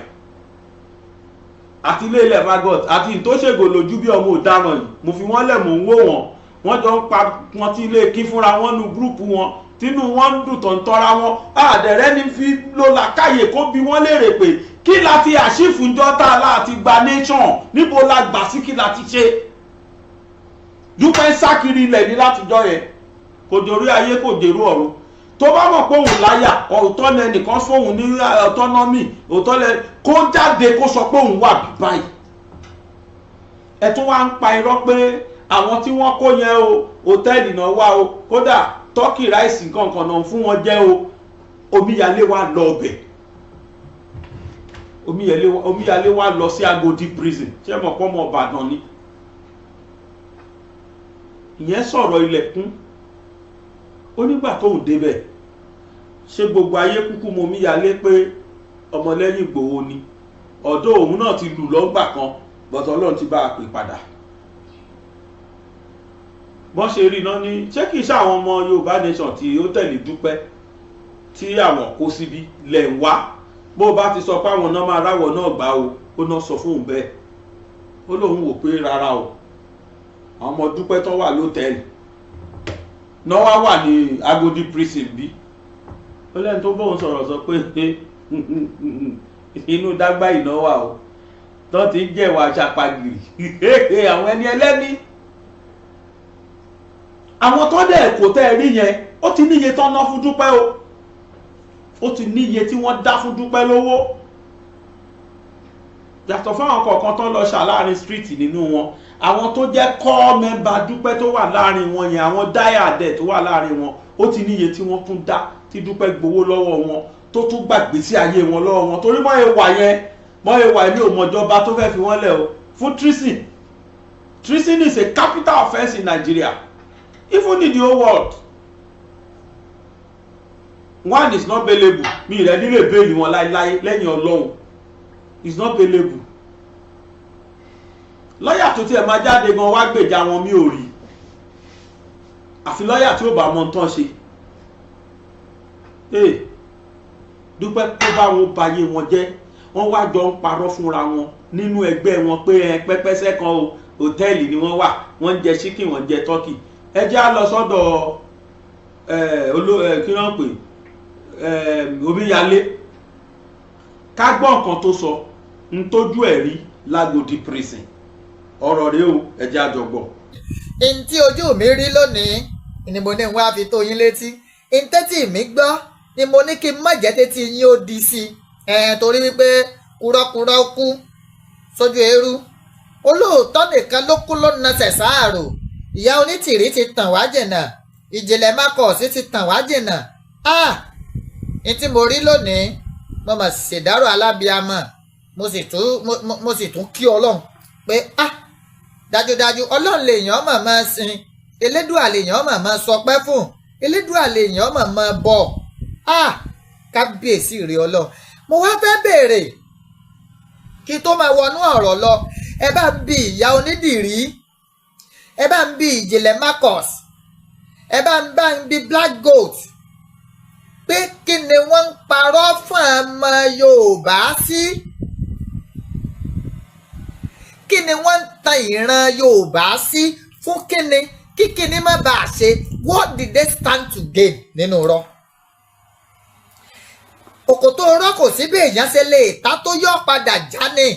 Speaker 2: àti ilé ilẹ̀ magot àti ìtòṣègò lójú bí ọmọ ọ̀daràn yìí. Mo fi wọ́n lẹ̀, mò ń wò wọ́n. Wọ́n jọ ń pa wọn tí ilé kí fúnra wọn nu group wọn, tínú wọn ń dùn tó ń tọ́ra wọn. Àdẹ̀rẹ́ ní fi ló làkàyè kó bí wọ́n léèrè pé kí la ti àṣìfúnjọ́ tá a láti gba nation, níbo la gbà sí, kí la ti ṣe. Dúpẹ́ ń sá kiri ilẹ̀ ní látijọ́ yẹn. Kò dòrí ayé, kò dèrú ọ̀run. Tó bá mọ̀ pé òun láyà, ọ̀tọ́ lẹ nìkan fóun ní autonomy, òótọ́ lẹ kó jáde kó sọ pé òun wà bí báyìí. Ẹ tún wá ń pa irọ́ pé àwọn tí wọ́n kó yẹn o, hòtẹ́ẹ̀lì náà wá o, kódà turkey, rice, nǹkan náà fún wọn jẹ́ o. Omíyalé wá lọ ọbẹ̀, omíyalé wá lọ sí Agodi Prison. Ṣé mọ̀ pọ́ mọ́ Ìbàdàn ni ìyẹn? Sọ̀rọ̀ ilẹ̀kùn ó nígbà tóun débẹ̀. Ṣé gbogbo ayé kúkú mọ omíyalé pé ọmọlẹ́yìn Ìgbòho ni? Ọ̀dọ́ òun náà ti lù lọ́gbà kan bọ̀tọ̀, Ọlọ́run ti bá a pè padà. Bọ́n ṣe rí iná ní, ṣé kìí ṣe àwọn ọmọ Yorùbá Nation tí ó tẹ̀lé Dúpẹ́ tí àwọn kó síbi lẹ̀ ń wá? Bó bá ti sọ pé àwọn náà máa ráwọ̀ náà gbà o, ó náà sọ fóun bẹ́ẹ̀. Ó lóun wò pé rárá o, àwọn ọmọ Dúpẹ́ tó wà lótẹ́ẹ̀lì náà wá wà ní Agodi Prison bí. Ó lẹ́nu tó bóun sọ̀rọ̀ sọ pé inú dágbà ìnáwó o tó ti ń jẹ̀wọ̀ aṣàpàgìrì àwọn ẹni ẹlẹ́ni, àwọn tó dẹ̀ kò tẹ́ ẹ rí yẹn. Ó ti níye tán ná fún Dúpẹ́ o, ó ti níye tí wọ́n dá fún Dúpẹ́ lówó, yàtọ̀ fáwọn kọ̀ọ̀kan tó lọ ṣà láàrin street nínú wọn. Àwọn tó jẹ́ core member Dúpẹ́ tó wà láàrin wọn yẹn, àwọn dáyàdẹ̀ tó wà láàrin wọn, ó ti níye tí wọ́n tún dá tí Dúpẹ́ gbowó lọ́wọ́ wọn, tó tún gbàgbé sí ayé wọn lọ́wọ́ wọn. Torí mọ́ ẹ wà yẹn, mọ́ ẹ wà, èmi ò mọ̀jọba tó fẹ́ fi wọ́n lẹ̀ o fún treason. Treason is a capital offence in Nigeria, even in the whole world. One is not bailable. Mi rẹ̀ nílé bail wọn láéláé lẹ́yìn Ọlọ́run. Is not bailable. Lọ́yà tó tiẹ̀ máa jáde gan wá gbèjà wọn, mi ò rí, àfi lọ́yà tí ó bá mọ tán ṣe. Ee, Dúpẹ́ tó bá wọn bayé wọn jẹ́, wọ́n wá jọ ń parọ́ fúnra wọn nínú ẹgbẹ́ wọn pé ẹ pẹ́pẹ́sẹ́ kan o, hòtẹ́ẹ̀lì ni wọ́n wà, wọ́n ń jẹ chicken, wọ́n ń jẹ turkey. Ẹ jẹ́ á lọ sọ́dọ̀ ẹ olú ẹ, kí wọ́n pè ẹ, omíyalé, ká gbọ́ nǹkan tó sọ ń tójú ẹ̀ rí l'Ágòdì Prison. Ọ̀rọ̀ rèé o, ẹ jẹ́ á jọ gbọ́.
Speaker 12: N tí ojú mi rí lónìí ni mo ní wá fi tó yín létí. N tẹ́tí mi gbọ́ ni mo ní kí n má jẹ́ tẹ́tí yín ó di sí i, torí wípé kúrọ́kúrọ́ kú sójú eérú, olóòótọ́ nìkan ló kú ló nasẹ̀ sáàrò. Ìyá Onítìrí ti tàn wá jìnnà, Ìjìnlẹ̀ Mákọ̀ọ́sí ti tàn wá jìnnà. Ah, n tí mo rí lónìí, mo mà ṣèdárò alábíamọ. Mo sì tún kí Ọlọ́run pé ah, dájúdájú Ọlọ́run lèèyàn mà máa sin, Elédùà lèèyàn mà máa sọpẹ́ fún, Elédùà lèèyàn mà máa bọ̀. Ah, kábíyèsí rè Ọlọ́run. Mo wá fẹ́ béèrè kí tó máa wọnú ọ̀rọ̀ lọ. Ẹ bá ń bi ìyá Onídìrí, ẹ bá ń bi Ìjìnlẹ̀ Marcus, ẹ bá ń bi Black Goat pé kí ni wọ́n ń parọ́ fún ọmọ Yorùbá sí? Kí ni wọ́n ń tan ìran Yorùbá sí fún? Kí ni kíkíní má bàa ṣe? What did they stand to gain nínú rọ òkòtò rọ? Kò sí bí èèyàn ṣe lè ta tó yọ padà já ní.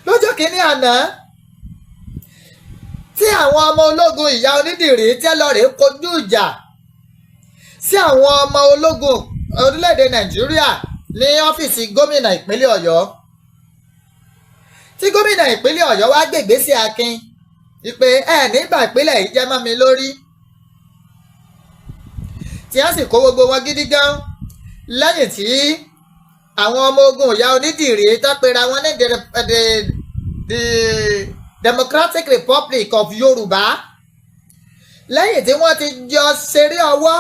Speaker 12: Lọ́jọ́ kìíní àná tí àwọn ọmọ ológun ìyá Onídìrí tẹ́ lọ rèé kojú ìjà sí àwọn ọmọ ológun orílẹ̀-èdè Nàìjíríà ní ọ́fíìsì gómìnà ìpínlẹ̀ Ọ̀yọ́, tí gómìnà ìpínlẹ̀ Ọ̀yọ́ wá gbègbè sí akin ìpè ẹ nígbà ìpínlẹ̀ yìí jẹ́ mọ́ mi lórí, tí wọ́n sì kó gbogbo wọn gidi gan, lẹ́yìn tí àwọn ọmọ ogun ìyá Onídìrí tó pera wọn ní the Democratic Republic of Yorùbá, lẹ́yìn tí wọ́n ti jọ ṣeré ọwọ́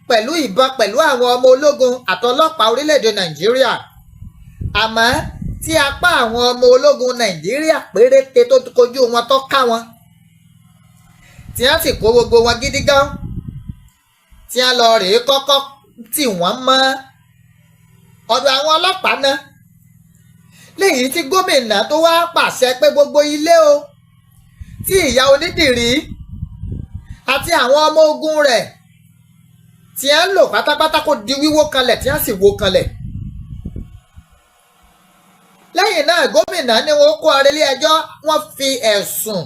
Speaker 12: pẹ̀lú ìbọn pẹ̀lú àwọn ọmọ ológun àtọlọ́pàá orílẹ̀-èdè Nàìjíríà, àmọ́ tí apá àwọn ọmọ ológun Nàìjíríà péréte tó kojú wọn tó ká wọn, tí wọ́n sì kó gbogbo wọn gidi gan, tí wọ́n lọ rèé kọ́kọ́ tì wọ́n mọ́ ọ̀dọ̀ àwọn ọlọ́pàá náà, léyìí tí gómìnà tó wá pàṣẹ pé gbogbo ilé o tí ìyá Onídìrí àti àwọn ọmọ ogun rẹ̀ tí wọ́n ń lò pátápátá kó di wíwó kanlẹ̀, tí wọ́n sì wó kanlẹ̀. Lẹ́yìn náà, gómìnà ní wọ́n kó arẹlé ẹjọ́, wọ́n fi ẹ̀sùn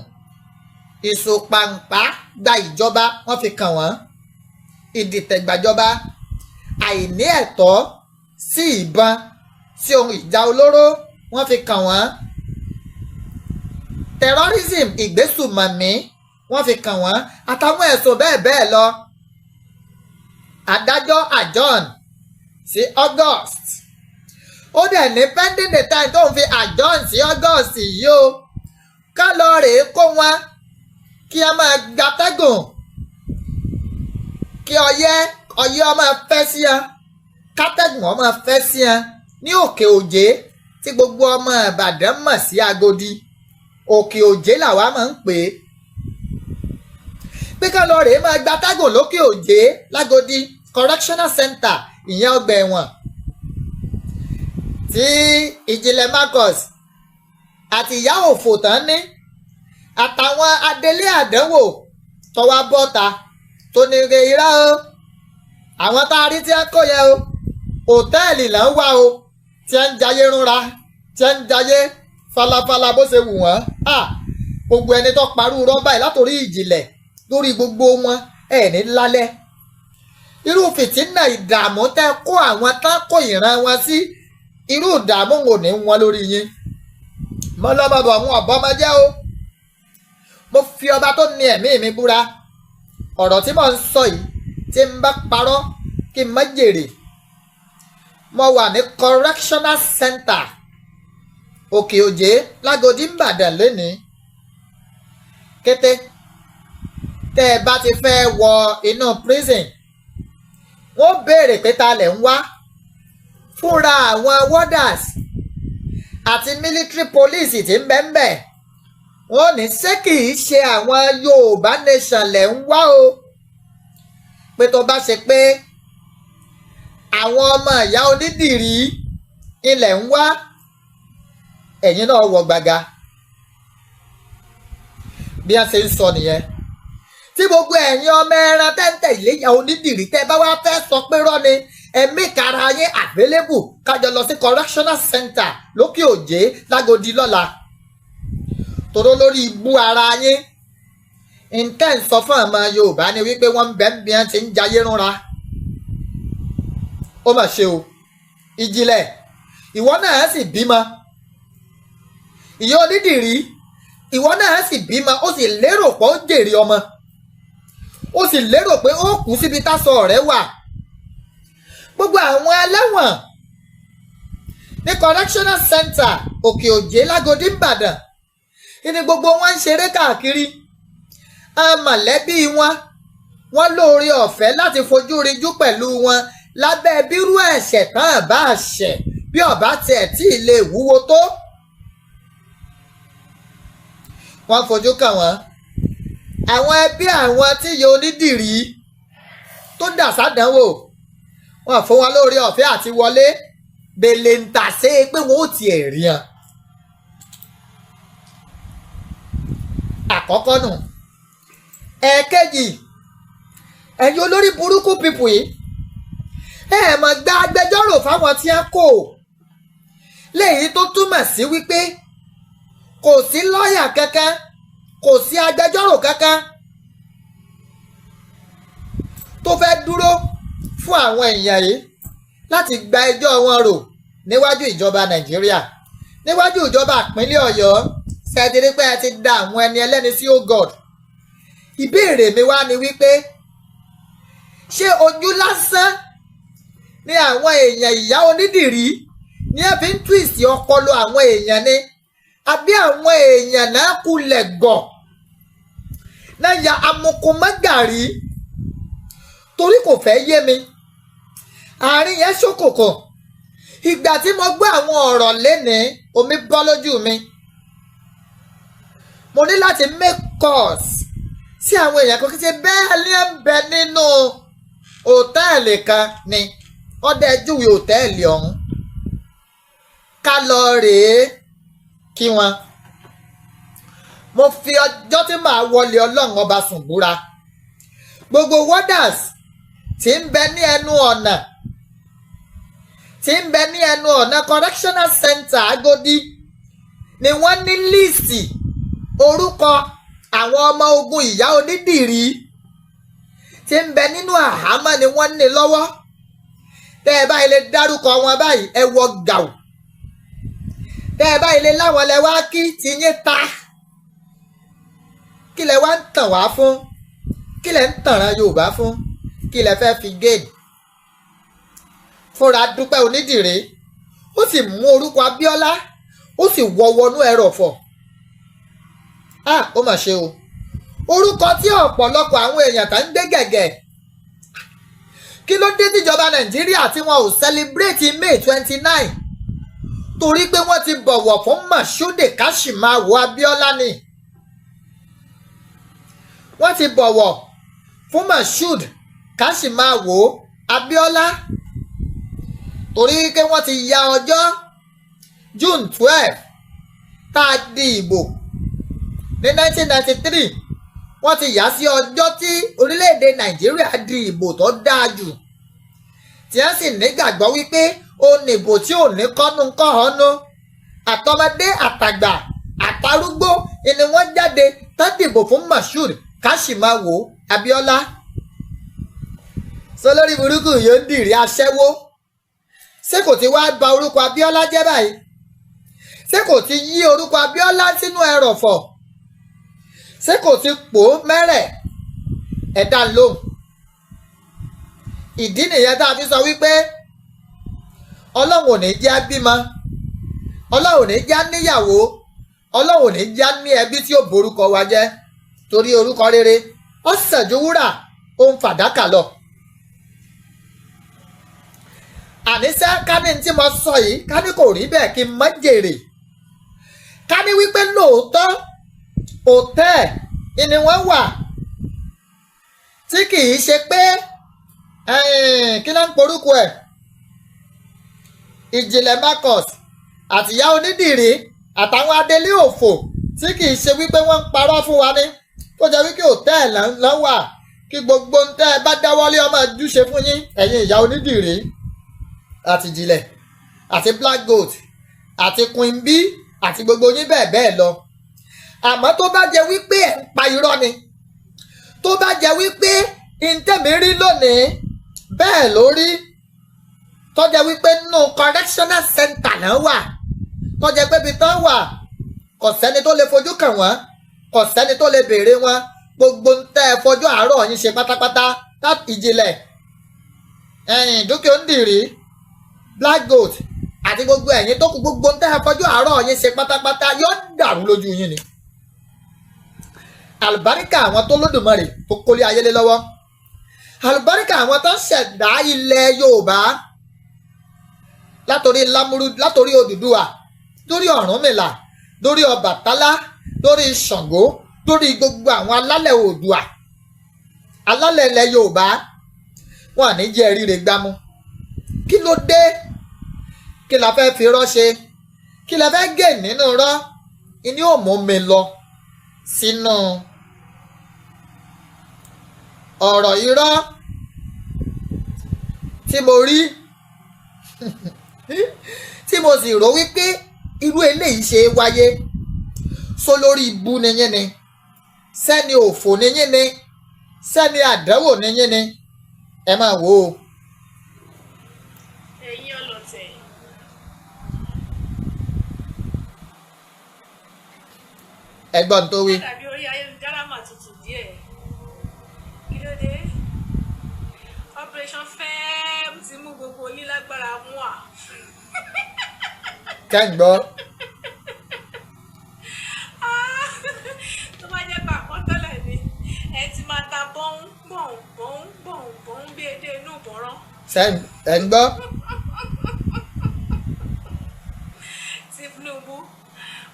Speaker 12: Ìsopàǹpá gba ìjọba, wọ́n fi kàn wọ́n, ìdìtẹ̀gbàjọba, àìní ẹ̀tọ́ sí ìbọn, sí ohun ìjà olóró, wọ́n fi kàn wọ́n, terrorism, ìgbésùmọ̀mí, wọ́n fi kàn wọ́n, àtàwọn ẹ̀sùn bẹ́ẹ̀ bẹ́ẹ̀ lọ. Adájọ́ adjourn sí August. Ó dẹ̀ ní pending the time tóun fi adjourn sí August yìí o, ká lọ rèé kó wọn kí a máa gbatẹ́gùn, kí ọyẹ́ ọyẹ́ ọ máa fẹ́ sí ẹ, kátẹ́gùn ọ máa fẹ́ sí ẹ ní Òkè Òjé tí gbogbo ọmọ Ìbàdàn mọ̀ sí Agodi. Òkè Òjé làwa máa ń pè é, pé ká lọ rèé máa gbatẹ́gùn lókè Òjé l'Ágodi Correctional Center, ìyẹn ọgbà ẹ̀wọ̀n tí Ìjìnlẹ̀ Marcus àti ìyá òfò tán ní, àtàwọn adelé àdánwò tọwọ́ bọ́ta tó ní re irọ́ o. Àwọn tá a rí tí wọ́n kó yẹn o, òtẹ́ẹ̀lì là ń wá o, tí wọ́n ń jayé rúnra, tí wọ́n ń jayé falafala bó ṣe wù wọ́n. À gbogbo ẹni tó parú rọ́bà yìí látòrí Ìjìnlẹ̀ lórí gbogbo wọn ẹ̀ ní lálẹ́. Irú fìtínà ìdààmú tẹ́ kó àwọn tán kó ìran wọn sí, irú ìdààmú wò ní wọn lórí yín? Mọ́lọ́mọ́bọ̀ àwọn ọ̀bọ́mọjẹ́ o. Mo fi ọba tó ní ẹ̀mí mi búra, ọ̀rọ̀ tí mò ń sọ yìí, tí n bá parọ́, kí n má jèrè. Mo wà ní Correctional Center Òkè Òjé l'Ágodi Ìbàdàn lónìí. Kété tẹ́ ẹ bá ti fẹ́ wọ inú prison, wọ́n béèrè pé ta lẹ̀ ń wá. Fúnra àwọn warders àti military police tí ń bẹ ń bẹ̀, wọ́n ní ṣé kì í ṣe àwọn Yorùbá Nation lẹ̀ ń wá o? Pé tó bá ṣe pé àwọn ọmọ ìyá onídìrí ilẹ̀ ń wá, ẹ̀yin náà wọ gbàgà. Bí wọ́n ṣe ń sọ nìyẹn. Tí gbogbo ẹ̀yin ọmọ ẹran tẹ́ǹtẹ̀ ìléyà onídìrí tẹ́ bá wá fẹ́ sọ pé rọ́ ni, ẹ̀mí kara yín available, kájọ lọ sí Correctional Center lókè Òjé l'Ágodi lọ́la. Toró lórí ibú ara yín ntẹ́ ń sọ fún ọmọ Yorùbá ni wípé wọ́n ń bẹ́ ń bí wọ́n ti ń jayé rúnra. Ó mà ṣe o. Ìjìnlẹ̀, ìwọ náà sì bímọ. Ìyá onídìrí, ìwọ náà sì bímọ. Ó sì lérò pé ó jèrè ọmọ, ó sì lérò pé ó kú síbi tásọ rẹ̀ wà. Gbogbo àwọn ẹlẹ́wọ̀n ní Correctional Center Òkè Òjé l'Ágodi Ìbàdàn ní gbogbo wọn ń ṣeré káàkiri. Àwọn mọ̀lẹ́bí wọn, wọ́n lóore ọ̀fẹ́ láti fojú rinjú pẹ̀lú wọn lábẹ́ bírú ẹ̀ṣẹ̀ tán bá ṣẹ̀, bí ọ̀bá tiẹ̀ tí ì lè wúwo tó. Wọ́n fojú kàn wọ́n. Àwọn ẹbí àwọn tí yẹ onídìrí tó dà sádánwò, wọ́n fún wọn lóore ọ̀fẹ́ àti wọlé, bèlè ń tà sé pé wọ́n ò tiẹ̀ rí wọn. Àkọ́kọ́ nù. Ẹ̀ẹ̀kejì, ẹ̀yin olórí burúkú pípù yìí, ẹ mọ̀ gba agbẹjọ́rò fáwọn tí wọ́n kò léyìí, tó túmọ̀ sí wípé kò sí lọ́ọ̀yà kankan, kò sí agbẹjọ́rò kankan tó fẹ́ dúró fún àwọn èèyàn yìí láti gba ẹjọ́ wọn rò níwájú ìjọba Nàìjíríà, níwájú ìjọba ìpínlẹ̀ Ọ̀yọ́. Ṣẹ́ẹ́dẹ́rẹ́ pé ẹ ti da àwọn ẹni ẹlẹ́ni sí. Oh God, ìbéèrè mi wá ni wípé, ṣé ojú lásán ni àwọn èèyàn ìyá onídìrí ní ẹ fi ń twist ọpọlọ àwọn èèyàn ni, àbí àwọn èèyàn náà kulẹ̀ gọ̀ náà ya amukumọ́gàrí? Torí kò fẹ́ yé mi, àárín yẹn ṣókòkò. Ìgbà tí mo gbọ́ àwọn ọ̀rọ̀ lénìí, omi bọ́ lójú mi. Mo ní láti make calls sí àwọn èèyàn kan kí ṣe bẹ́ẹ̀ ní ń bẹ nínú òtẹ́ẹ̀lì kan ni ọdẹ júwe òtẹ́ẹ̀lì ọ̀hún, ká lọ rèé kí wọn. Mo fi ọjọ́ tí màá wọlé Ọlọ́run ọba sùn búra, gbogbo warders tí ń bẹ ní ẹnu ọ̀nà, tí ń bẹ ní ẹnu ọ̀nà Correctional Center Agodi, ni wọ́n ní list orúkọ àwọn. Àwọn ọmọ ogun ìyá Onídìrí tí ń bẹ nínú àhámọ́ ni wọ́n ní lọ́wọ́. Tẹ́ ẹ báyìí lè dárúkọ wọn báyìí, ẹ wọ gàù. Tẹ́ ẹ báyìí lè láwọn lẹ wá kí ti yín ta. Kí lẹ wá ń tàn wá fún? Kí lẹ ń tànràn Yorùbá fún? Kí lẹ fẹ́ fi gain? Fúnra Dúpẹ́ Onídìrí, ó sì mú orúkọ Abíọ́lá, ó sì wọ wọnú ẹrọ̀fọ̀. Ah, ó mà ṣe o. Orúkọ tí ọ̀pọ̀lọpọ̀ àwọn èèyàn tá ń gbé gẹ̀gẹ̀. Kí ló dé tíjọba Nàìjíríà tí wọn ò celebrate May 29? Torí pé wọ́n ti bọ̀wọ̀ fún Moshood Kashimawo Abíọ́lá ni. Wọ́n ti bọ̀wọ̀ fún Moshood Kashimawo Abíọ́lá torí pé wọ́n ti ya ọjọ́ June 12 tá a di ìbò ní 1993, wọ́n ti yà sí ọjọ́ tí orílẹ̀-èdè Nàìjíríà di ìbò tó dáa jù, tí wọ́n sì nígbàgbọ́ wípé ó nìbò tí ò ní kọ́nu kọ́hónú. Àtọmọdé àtàgbà àtarúgbó ni wọ́n jáde tán dìbò fún Moshood Kashimawo Abíọ́lá. Sọ lórí burúkú yóò dìrí aṣẹ́wó, ṣé kò ti wá ba orúkọ Abíọ́lá jẹ́ báyìí? Ṣé kò ti yí orúkọ Abíọ́lá sínú ẹrọ̀fọ̀? Ṣé kò ti pò ó mẹ́rẹ̀? Ẹ̀dá lóhùn. Ìdí nìyẹn tá a fi sọ wípé Ọlọ́run ò ní jẹ́ bímọ, Ọlọ́run ò ní jẹ́ níyàwó, Ọlọ́run ò ní jẹ́ ní ẹbí tí ó borúkọ wa jẹ́, torí orúkọ rere ó sàn ju wúrà òun fàdákà lọ. Àníṣe ká ní tí mo sọ yìí, ká ní kò rí bẹ́ẹ̀, kí n má jèrè. Ká ní wípé lóòótọ́ hòtẹ́ẹ̀ ni wọ́n wà, tí kì í ṣe pé kí ló ń porúkọ ẹ̀, Ìjìnlẹ̀ Marcus àtìyá Onídìrí àtàwọn adelé òfò, tí kì í ṣe wípé wọ́n ń parọ́ fún wa ní tó jẹ́ wípé hòtẹ́ẹ̀ ló wà, kí gbogbo ń tẹ́ ẹ bá dáwọ́lé ọmọ júṣe fún yín, ẹ̀yin ìyá Onídìrí àti Ìjìnlẹ̀ àti Black Goat àti Queen B àti gbogbo yín bẹ́ẹ̀ bẹ́ẹ̀ lọ. Àmọ́ tó bá jẹ́ wípé ẹ̀ ń pa irọ́ ni, tó bá jẹ́ wípé ntẹ̀mí rí lónìí bẹ́ẹ̀ ló rí, tó jẹ́ wípé nínú correctional center náà wà, tó jẹ́ pé ibi tán wà kò sẹ́ni tó lè fojú kàn wọ́n, kò sẹ́ni tó lè béèrè wọn, gbogbo ń tẹ́ ẹ fojú àárọ̀ yín ṣe pátápátá, Ìjìnlẹ̀, ẹ̀yìn Dúkìá Onídìrí, Black Goat àti gbogbo ẹ̀yin tó kù, gbogbo ń tẹ́ ẹ fojú àárọ̀ yín ṣe pátápátá yóò dàrú lójú yín ni. Àlùbáríkà àwọn tó lódùmarè tó kólé ayé lé lọ́wọ́, àlùbáríkà àwọn tó ń ṣẹ̀dá ilẹ̀ Yorùbá látòrí Lámúrú, látòrí Odùduwà, lórí Ọ̀rúnmìlà, lórí Ọbàtálá, lórí Ṣàngó, lórí gbogbo àwọn alálẹ̀ Oòduà, alálẹ̀ ilẹ̀ Yorùbá, wọn à ní jẹ́ ríre gbámú. Kí ló dé? Kí la fẹ́ fi rọ́ ṣe? Kí la fẹ́ gé nínú rọ́? Ìní ò mú mi lọ sínú ọ̀rọ̀ irọ́ tí mo rí, tí mo sì rò wípé irú eléyìí ṣe é wáyé. Só lórí ibú ni yín ni? Sẹ́ni òfò ni yín ni? Sẹ́ni àdánwò ni yín ni? Ẹ máa wò ó.
Speaker 13: Ẹ̀yin ọlọ̀tẹ̀.
Speaker 12: Ẹ̀gbọ́n tó wí.
Speaker 13: Dàbí orí ayélujára mà tutù díẹ̀. Kí ló dé? Operation fẹ́ẹ́m ti mú gbogbo yín lágbára mú à.
Speaker 12: Kẹ́ńgbọ́.
Speaker 13: Tó bá jẹ́ pàpọ̀ tẹ́lẹ̀ ni ẹ ti máa ta bọ́ń bọ́ń bọ́ń bọ́ń bọ́ń bí edé inú ìbọ̀rán.
Speaker 12: Ẹ̀ ń gbọ́.
Speaker 13: Tinubu,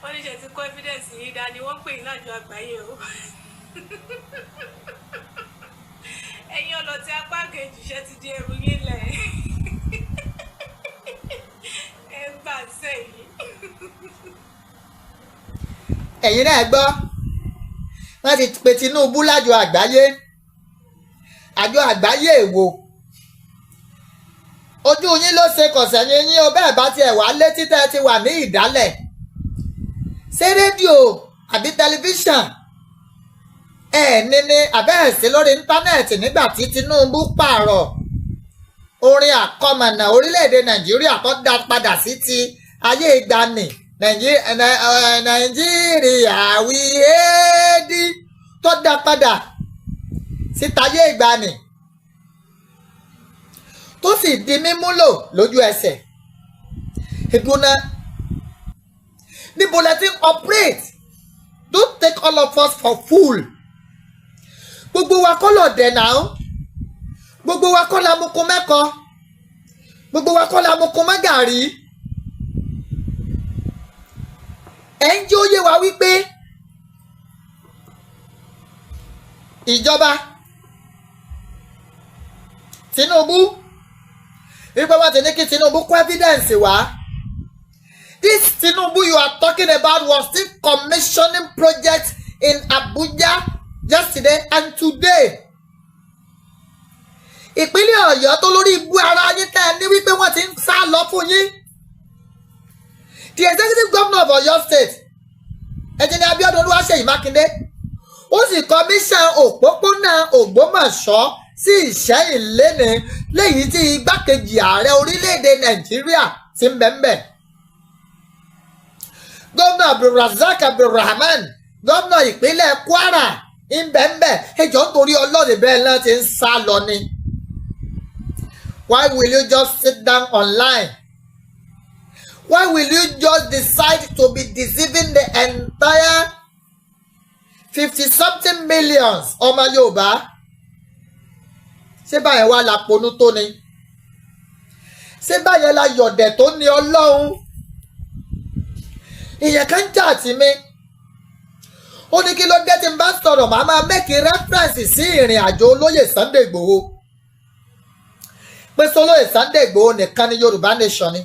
Speaker 13: wọ́n ní ṣe ti kọ́ evidence yìí dání, wọ́n pè yín lájọ àgbáyé o. Ẹ̀yin ọlọ́tí apá kejì, ṣe ti di ẹrù yín lẹ̀. Ẹ ń gbà sẹ́yìn.
Speaker 12: Ẹ̀yin náà gbọ́, wọ́n ti pe Tinubu lájọ àgbáyé. Àjọ àgbáyé èwo? Ojú yín ló ṣe kọ̀sẹ̀ yín yín o. Bẹ́ẹ̀ bá tiẹ̀ wá létí tẹ́ ẹ ti wà ní ìdálẹ̀, ṣé rédíò àbí tẹlifíṣàn Ẹ ní abẹ́ẹ̀sí lórí íńtánẹ́ẹ̀tì nígbà tí Tinubu pààrọ̀ orin àkọmọ̀nà orílẹ̀-èdè Nàìjíríà tó dá padà sí ti ayé ìgbàanì, "Nàìjíríà wí éèdì", tó dá padà sí tayé ìgbàanì, tó sì di mímúlò lójú ẹsẹ̀? Ìdúná níbo lẹ ti ń operate? Don't take all of us for fool. Gbogbo wa kọ́ lọ̀dẹ̀ náà, gbogbo wa kọ́ la mukun mẹ́kọ, gbogbo wa kọ́ la mukun mọ́ gàrí. Ẹ̀ ń jẹ́ ó yé wa wípé ìjọba Tinubu, wípé wọ́n ti ní kí Tinubu kó evidence wá. This Tinubu you are talking about was still commissioning projects in Abuja yesterday and today. Ìpínlẹ̀ Ọ̀yọ́ tó lórí ibú ara yín tẹ́ ẹ ní wípé wọ́n ti ń sá lọ fún yín, the executive governor of Ọ̀yọ́ State, Engineer Abiodun Olúwaṣèyí Mákindé, ó sì commission òpópónà Ògbómọ̀ṣọ́ sí Ìṣẹ́yìn léni, léyìí tí igbákejì ààrẹ orílẹ̀-èdè Nàìjíríà ti ń bẹ̀ ń bẹ̀. Gómìnà Abdulrasaq Abdulrahman, gómìnà ìpínlẹ̀ Kwara, ń bẹ̀ ń bẹ̀. Ẹjọ́, nítorí ọlọ́ọ̀dẹ bẹ́ẹ̀ náà ti ń sá lọ ni. Why will you just sit down online? Why will you just decide to be deceiving the entire 50-something millions ọmọ Yorùbá? Ṣé báyẹn wá la ponú tó ni? Ṣé báyẹn la yọ̀dẹ̀ tó ní Ọlọ́run? Ìyẹn kan jà tì mí, ó ní kí ló dé tí n bá sọ̀rọ̀, màá máa make reference sí ìrìn àjò olóyè Sunday Igboho, pé sọlóyè Sunday Igboho nìkan ní Yorùbá nation ni.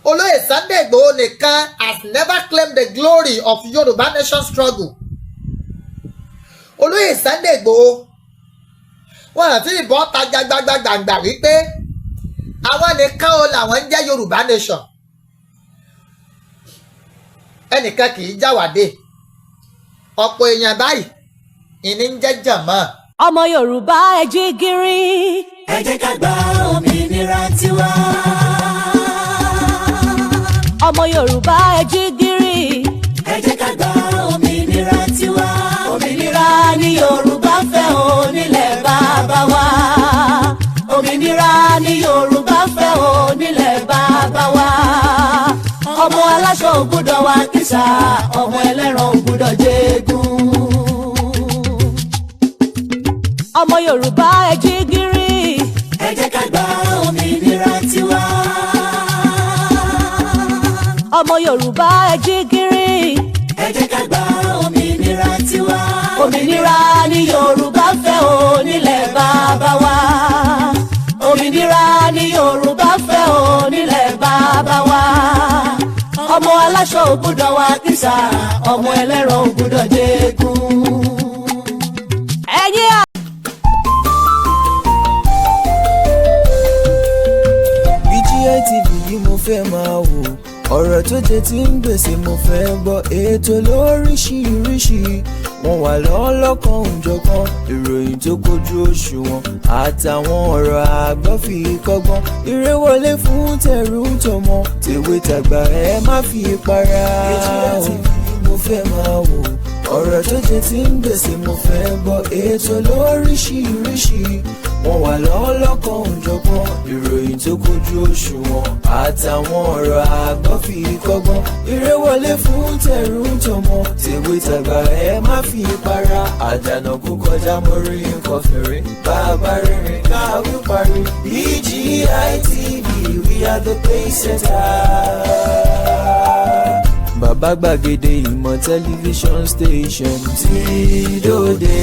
Speaker 12: Olóyè Sunday Igboho nìkan has never claimed the glory of Yorùbá nation struggle. Olóyè Sunday Igboho, wọn àti ìbọn ta gbagbagbàgbà wípé àwọn nìkan o làwọn ń jẹ́ Yorùbá nation. Ẹnìkan kì í jáwàdé, ọ̀pọ̀ èèyàn báyìí ìní ń jẹ́ jàmọ́.
Speaker 14: Ọmọ Yorùbá, ẹ jí gírí.
Speaker 15: Ẹ jẹ́ ká gba òmìnira tiwa.
Speaker 14: Ọmọ Yorùbá, ẹ jí gírí.
Speaker 15: Ẹ jẹ́ ká gba òmìnira tiwa. Òmìnira ni Yorùbá fẹ́ o nílẹ̀ bàbá wa. Òmìnira ni Yorùbá fẹ́ o nílẹ̀ bàbá wa. Ọmọ aláṣọ ò gbọ́dọ̀ wọ àkísà, ọmọ ẹlẹ́ran ò gbọ́dọ̀ jẹ́gún.
Speaker 14: Ọmọ Yorùbá, ẹ jí gírí.
Speaker 15: Ẹ jẹ́ ká gba òmìnira tiwa.
Speaker 14: Ọmọ Yorùbá, ẹ jí gírí.
Speaker 15: Ẹ jẹ́ ká gba òmìnira tiwa.
Speaker 14: Òmìnira ni Yorùbá fẹ́ o nílẹ̀ bàbá wa. Òmìnira ni Yorùbá fẹ́ o nílẹ̀ bàbá wa. Ọmọ aláṣọ ò gbọ́dọ̀ wọ àkísà, ọmọ ẹlẹ́ran ò gbọ́dọ̀ jẹ́gún. Ẹ̀yin à.
Speaker 1: BGI TV yìí mo fẹ́ máa wò, ọ̀rọ̀ tó jẹ ti ń gbèsè mo fẹ́ gbọ́, ètò lóríṣiríṣi, wọ́n wà lọ́lọ́kan òjọ̀kan, ìròyìn tó kojú òṣùwọ̀n àtàwọn ọ̀rọ̀ àgbọ́ fi kọ́gbọ́n, eré wọlé fún tẹ̀rù tọmọ, tèwe tàgbà, ẹ má fi para. BGI TV mo fẹ́ máa wò, ọ̀rọ̀ tó jẹ ti ń gbèsè mo fẹ́ gbọ́, ètò lóríṣiríṣi, wọ́n wà lọ́lọ́kan òjọ̀kan, ìròyìn tó kojú òṣùwọ̀n àtàwọn ọ̀rọ̀ àgbọ́ fi kọ́gbọ́n, eré wọlé fún tẹ̀rù tọmọ, tèwe tàgbà, ẹ má fi para. Àdànà kú kọjá mórí nǹkan fèrè, bàbá rere káwí parí. BGI TV, we are the pace setter. Bàbá gbàgede ìmọ̀ tẹlifíṣọ̀n station tí dòde.